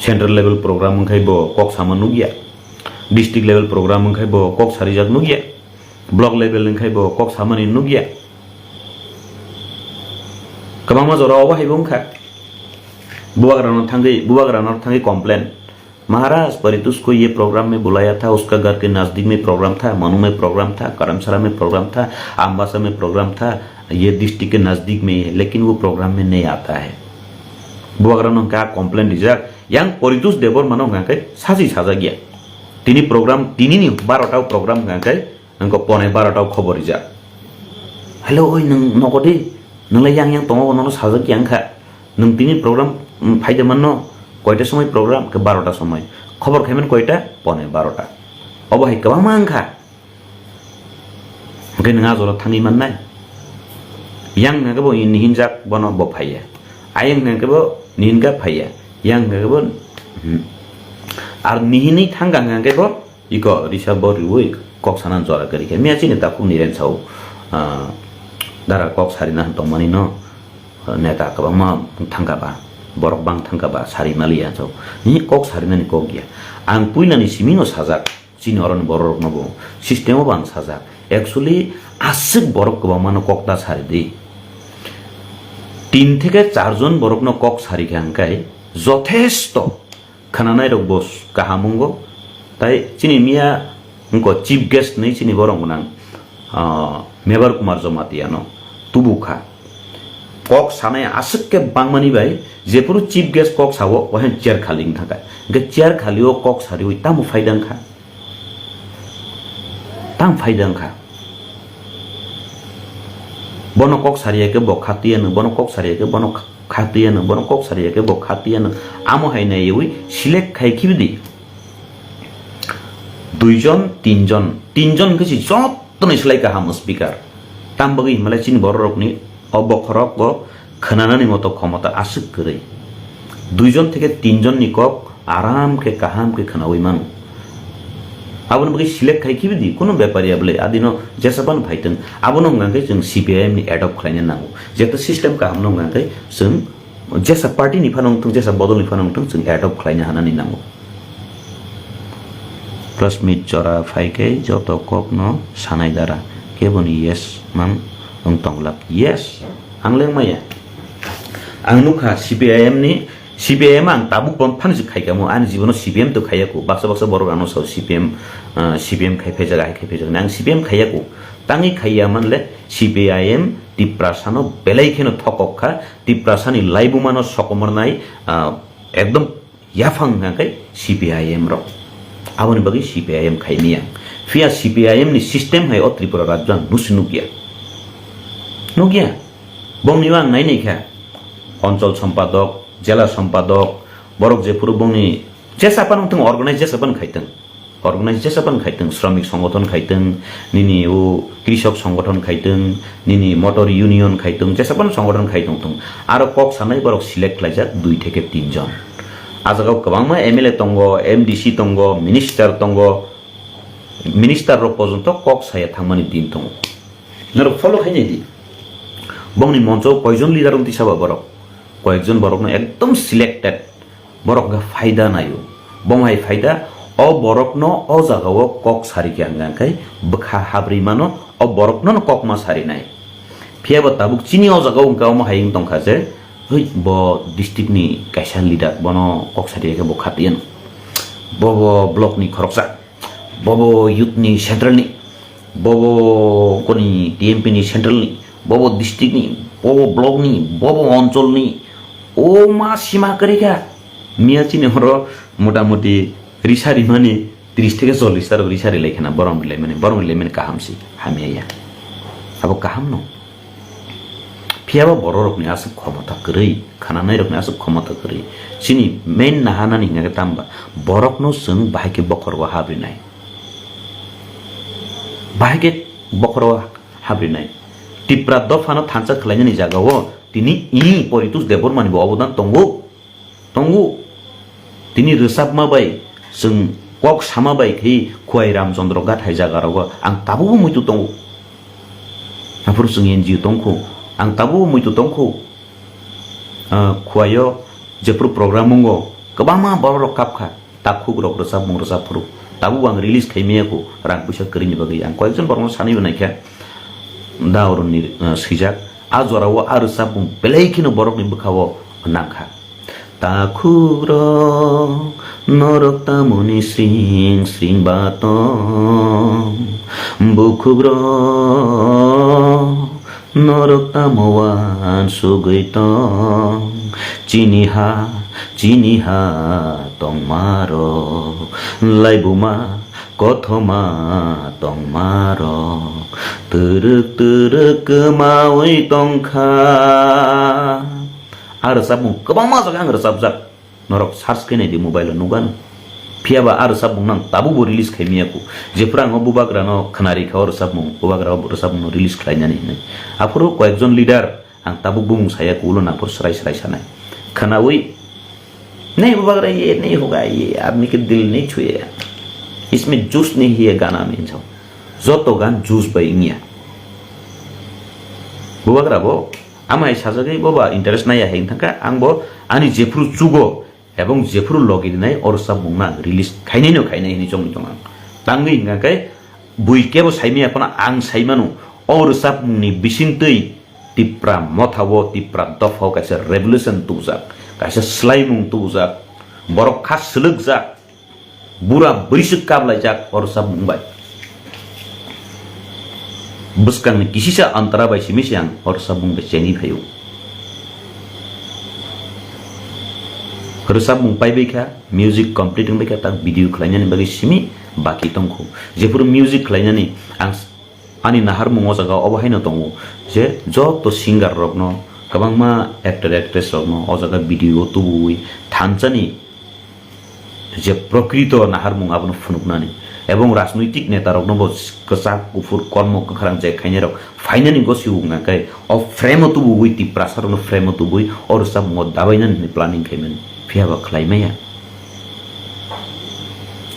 Central level program wngkhai bo kok sama nukya. District level program wngkhai bo kok sarijak nukya. Block level wngkhai bo kok samani nukya." Kwbangma jora obo haibo wngkha. Bubagrano thangwi, bubagrano thangwi complain, "महाराज, परितोष को ये प्रोग्राम में बुलाया था, उसका घर के नजदीक में प्रोग्राम था, मनु में प्रोग्राम था, करमसरा में प्रोग्राम था, अम्बासा में प्रोग्राम था, ये डिस्ट्रिक्ट के नजदीक में ही है, लेकिन वो प्रोग्राम में नहीं आता है।" Bubagrano hwnkha complain rijak, yang Poritos Debbarmano hwnkha khe sachi sajak ya. Tini program, tinini barota o program hwnkha khe, wngkha pone barota o khobor rijak. "Hello, oi, nwng nogo di? Nwng lai yang yang tongo, nono sajak ya wngkha. Nwng tini program, mm, phaide manno, koita somoi program?" Khe barota somoi. Khobor khaiman koita? Pone barota. Obo hai kwbangma wngkha. Hwnkhe nwng a jora thangwi mannai? Yang hwnkhe bo nihinjak, bono bo phaiya. Ayang hwnkhe bo nihinka phaiya. Yang hwnkhe bo, hmm. Ar nihinwi thangka hwnkhe bo iko risa bo riwi kok sana jora kwrwi khe. Miya chini takhuk ni rensao, ah, dara kok sarina tongmani no, ah, neta kwbangma thangka ba, borok bang thangka ba, sari maliya so. Ni kok sarinani kok ya. Ang puinani simi no sajak. Chini oroni bororokno bo system o bo ang sajak. Actually, aswk borok kwbangmano kok ta saridi. Tin theke char jon borokno kok sarikha hwnkhe jothesto khwnanairok bo kaham wngo. Tai chini miya wngkha chief guest hinwi chini borok gwnang, ah, Mebar Kumar Jamatia no tubukha. Kok sanai aswk khe bangmani bai, jephuru chief guest kok sao, ohen chair khali wng thangkha. Hwnkhe chair khali o kok sariwi tamo phaida wngkha? Tamo phaida wngkha? Bono kok sariya khe bo khatiyano, bono kok sariya khe bono kha-, khatiyano, bono kok sariya khe bo khatiyano. Amo hai naiwi select khai khibidi. Duijon, tinjon, tinjon hwnkhe si jottoni slai kaham speaker. Tam bagwi himlai chini bororokni o bokhorok bo khwnanani moto khomota aswk kwrwi. Duijon theke tinjonni kok aram khe kaham khe khwnawi mano. Aboni bagwi select khai khibidi, kunu bepar ya bwle, adino jesa phano phaitwng. Abono hwnkha khe chwng C P I M ni adopt khlaina nango. Jeta system kahamno hwnkha khe chwng jesa party ni phano wngthung, jesa bodol ni phano wngthung, chwng adopt khlaina hanani nango. Press meet jora phai khe joto kok no sanai dara, keboni yes man wng tong glak. Yes, ang leng maya. Ang nukha C P I M ni, C P I M ang tabuk pon phang si khai kamo, ani jibono C P M to khaiya ko. Baksa baksa borok ano sao C P M, ah, C P M khai phai jaga, hai khai phai jaga. Ang C P M khaiya ko. Tangwi khaiya man le C P I M Tiprasa no belai kheno thokok kha, Tiprasa ni laibuma no sokomornai, ah, ekdom yaphang hwnkha khe C P I M rok. Aboni bagwi C P I M khai maya. Phiya C P I M ni system hai o Tripura rajyo ang nusi nukya. Nukya. Bongni ang nai nai kha. Onchol sompadok, jela sompadok, borok jephuru bongni jesa phano wngthung, organize jesa phano khaitwng. Organize jesa phano khaitwng, sramik songothon khaitwng, nini o krishok songothon khaitwng, nini motor union khaitwng, jesa phano songothon khaitwng thung. Aro kok sanai borok select khlaijak dui theke tin jon. A jaga o kwbangma M L A tongo, M D C tongo, minister tongo, minister rok porjonto kok saya thangmani din tongo. Norok follow khainai di. Bongni moncho koijon leader wng tisa ba borok? Koyekjon borokno ekdom selected, borok wngkha phaida naio. Bo hai phaida, o borokno o jagao kok sari khe hwnka khe bwkha habri mano, o borokno no kok ma sarinai. Phiya bo tabuk chini o jagao wngkha, omo hai wng tongkha je, "Hoi, bo district ni kaisa leader, bono kok sari khe bo khatiyano. Bo bo block ni khoroksa, bo bo youth ni central ni, bo bo koni T M P ni central ni, bo bo district ni, bo bo block ni, bo bo onchol ni." O ma sima kwrwi kha. Miya chini horo motamuti risa rimani tris theke chollis ta rok risa rilai khana, borom rilai mani, borom rilai mani kaham si, hamya ya. Abo kaham no. Phiya ba borok rokni aswk khomota kwrwi, khananai rokni aswk khomota kwrwi. Chini main nahanani hingkha khe tamba, borokno chwng bahai khe bokhorogo habrinai. Bahai khe bokhorogo habrinai. Tipra dophano thansa khlainani jagao tini i Poritos Debbarmani bo obodan tongo. Tongo. Tini rwchapma bai, chwng kok sama bai khe Khwai Ramchandra Gathai jaga rogo ang tabukbo muitu tongo. Aphuru chwng N G O tongkho, ang tabukbo muitu tongkho. Ah, Khwaio jephuru program wngo, kwbangma borok rok kapkha, takhuk rok rwchapmung rwchap phuru. Tabukbo ang release khai maya kho, rang puisa kwrwini bagwi. Ang koyekjon borokno sanwi bo naikha, da oroni, ah, swijak. A jorao a rwchapmung belai kheno borokni bwkhao nangkha. Takhukrok, norok tamoni sring sring ba tong? Bukhukrok, norok tamo uansugwi tong? Chini ha, chini ha tongmarok, laibuma kothoma tongmarok, twrwk twrwk kwmawi tongkha. A rwchapmung kwbangma jaga ang rwchapjak. Norok search khe nai di, mobile o nukgano. Phiya ba a rwchapmung no ang tabuk bo release khai manya kho. Jephuru ang o bubagra no khwnarikha o rwchapmung, bubagra o rwchapmung no release khlainani hinwi. Aphuru koyekjon leader ang tabuk bumung saya kho, ulo nangphuru swrai swrai sanai. Khwnaui, "Nahi bubagra ye nahi hoga, ye aadmi ke dil nahi chhuye. Isme juice nahi hai gana mein," hinwi sao. Joto gan juice bai wngya. Bubagra bo amai sajagwi bo ba interest naiya hai wngthangkha, ang bo ani jephuru chugo, ebong jephuru logi rinai o rwchapmung no ang release khainai no khainai hinwi chongwi tong ang. Tangwi hwnkha khe bui kebo saimaya phano ang saimano o rwchapmung ni bisingtwi Tipra motha o, Tipra dopha o kaisa revolution tubujak, kaisa swlaimung tubujak, borok kha swlwkjak, bura bwrwiswk kaplaijak o rwchapmung bai. Bwskangni kisisa antara bai simi se ang o rwchapmung bai chengwi phaio. Rwchapmung paibai kha, music complete wngbai kha, tak video khlainani bagwi simi baki tongkho. Jephuru music khlainani ang s-, ani naharmung o jaga obo haino tongo je joto singer rokno, kwbangma actor actress rokno o jaga video o tubui thansani je prokrito naharmung abono phunuknani, ebong rajnoitik neta rokno bo kwchak kuphur kormo kwkhrang je khainai rok phainani gosio wngkha khe o frame o tubui Tiprasa rokno frame o tubui o rwchapmung o dabainani hinwi planning khaimani, phiya ba khlai maya.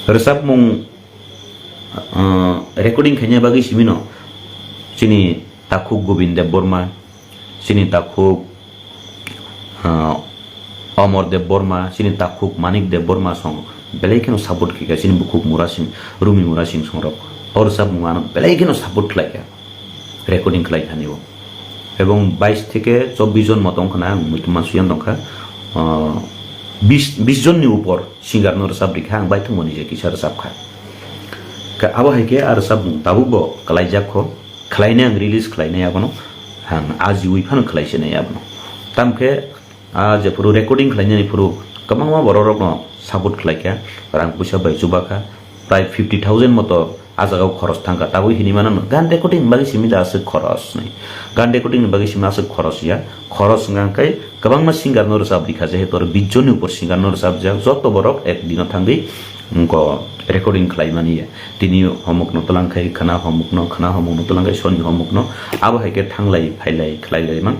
Rwchapmung, uh, recording khaina bagwi simino chini takhuk Govind Debbarma, chini takhuk, ah, Amar Debbarma, chini takhuk Manik Debbarma song belai kheno support khaikha, chini bukhuk Murasing, Rumi Murasing songrok o rwchapmung ano belai kheno support khlaikha, recording khlai thani o. Ebong bais theke chobbish jon moto wngkha na ang muitu mansuyan tongkha, ah, bis, bis jonni upor singer no rwchap rikha, ang baithang mani je kisa rwchapkha. Ka-, abo hai khe a rwchapmung tabuk bo kwlaijak kho. Khlainai ang release khlainai abono, ang ajiui phano khlaisinai abono. Tamkhe a jephuru recording khlainani phuru kwbangma borok rokno support khlaikha, rang puisa bai chubakha, prai fifty thousand moto a jagao khoros thangkha. Tabuk hinwi mano gan recording ni bagwi simi da aswk khoros hinwi. Gan recording ni bagwi simi aswk khoros ya, khoros wngkha khe kwbangma singer no rwchap rikha, jehetu oro bis jonni upor singer no rwchapjak, joto borok ek dino thangwi wngkha recording khlaimani ya. Tini homokno twlang khai khwna homokno, khwna homokno twlang khai soni homokno. Abo hai khe thanglai phailai khlailai mang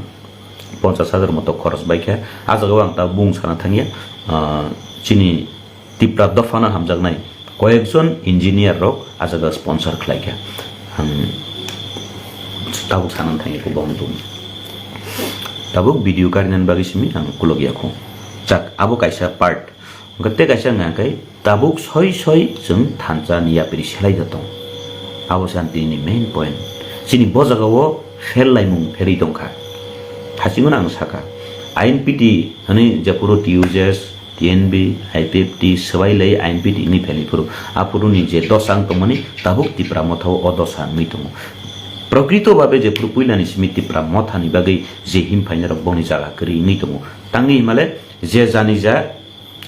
ponchas hajar moto khoros bai kha. A jagao ang ta bung sana thangya, ah, chini Tipra dophano hamjaknai koyekjon engineer rok a jaga sponsor khlai kha. Ang tabuk sana thangya kho bong tung. Tabuk video karinani bagwi simi ang kulok ya kho. Chak, abo kaisa part. Hwnkhe tei kaisa wngkha khe tabuk soi soi chwng thansa ni yapri selai da tong. Abo se ang tini main point. Chini bo jagao fail laimung pherwi tongkha. Hachingno ang sakha, I N P T hwnwi jephuru T U J S, T N V, I P F T swbai lai I N P T wngwi phailai phuru aphuru ni je dosa wng tongmani tabuk Tipra mothao o dosa wngwi tongo. Prokrito babe jephuru puilani simi Tipra mothani bagwi je him phainai rok bongni jaga kwrwi wngwi tongo. Tangwi himale je jani ja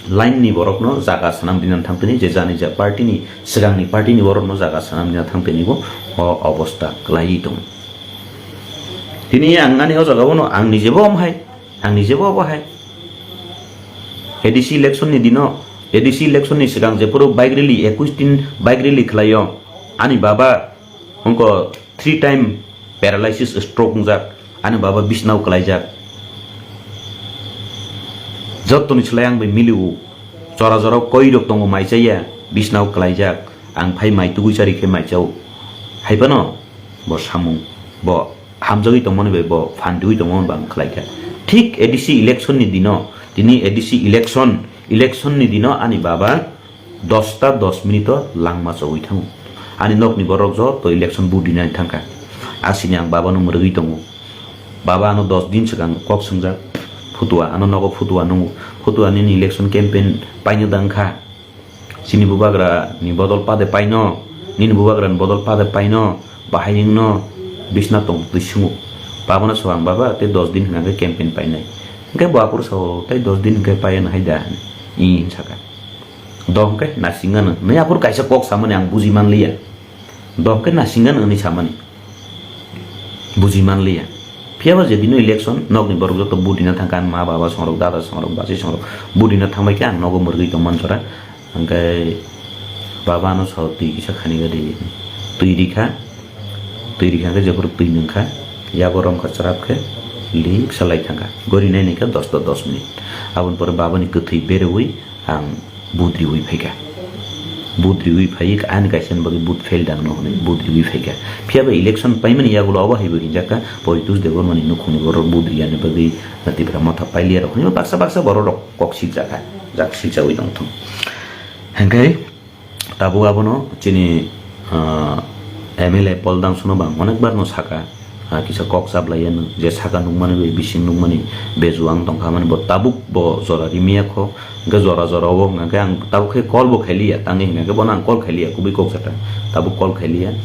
line ni borokno jaga sanam rina thang tini, je jani ja party ni swkang ni party ni borokno jaga sanam rina thang tini bo o obostha kwlaiwi tongo. Tini ang ani o jaga o no ang ni jebo om hai, ang ni jebo obo hai. A D C election ni dino, A D C election ni swkang jephuru bike rally, ekush din bike rally khlaio, ani baba wngkha three time paralysis, stroke wngjak, ani baba bisnao kwlaijak. Jottoni slai ang bai miliu, jora jora koi rok tongo mai chaya, bisnao kwlaijak, ang phai mai tugui chari khe mai chao. Hai phano bo samung, bo hamjagwi tongmani bai bo phantiui tongmani bo ang khlaikha. Thik A D C election ni dino, tini A D C election, election ni dino ani baba dosta dos minute o langma chogwi thango. Ani nokni borok joto election vote rinani thangkha. Asini ang babano mwrwgwi tongo. Baba, ano dos din swkang kok swngjak. Phutua, ano nogo phutua nungo. Phutua nini election campaign paino da wngkha. Chini bubagra ni bodol pade paino, nini bubagra ni bodol pade paino, bahai wngno bisna tong twi swngo. Babano swkang, "Baba, tei dos din hwnkha khe campaign painai." Hwnkhe bo aphuru sao, "Tei dos din hwnkhe paiya nw hai da?" hwnwi. "Ih," hwn sakha. Dohom khe naisingano hwnwi aphuru kaisa kok samani ang buji manliya. Dohom khe naisingano hwnwi samani buji manliya. Phiyaba je dino election, nokni borok joto vote rina thangkha, ani ma baba songrok, dada songrok, bachai songrok vote rina thangbai khe ang nogo mwrwgwi tongmani jora. Hwnkhe baba ano sao twi kisa khani gadi twi rikha, twi rikha hwnkhe jephuru twi nwngkha, yago romkha chwrap khe lik salai thangkha, gori nai naikha dosta dos minute. Aboni pore babani kwthwi berewi ang budriwi phaikha. Budriwi phaiwi ani kaisa ni bagwi bud fail dang no hwnwi budriwi phaikha. Phiya ba election paimani yagulo obo haibo hinjakha Poritos Debbarmani nukhungni borok budriyani bagwi Tipra Motha pailiya rok hwnwi baksa baksa borok rok kok sikjakha, jak sikjawi tongthung. Hwnkhe tabuk abono chini, ah, M L A Paul Dangsuno bang onekbar no saka, ah, kisa kok chaplaiya nw, je saka nukmani bai bising nukmani bejuang tongkha mani bo tabuk bo jora rimiya kho, hwnkhe jora jora o hwnkhe ang tabuk khe call bo khailiya, tangwi hwnkhe bono ang call khailiya, kubui kok jata tabuk call khailiya,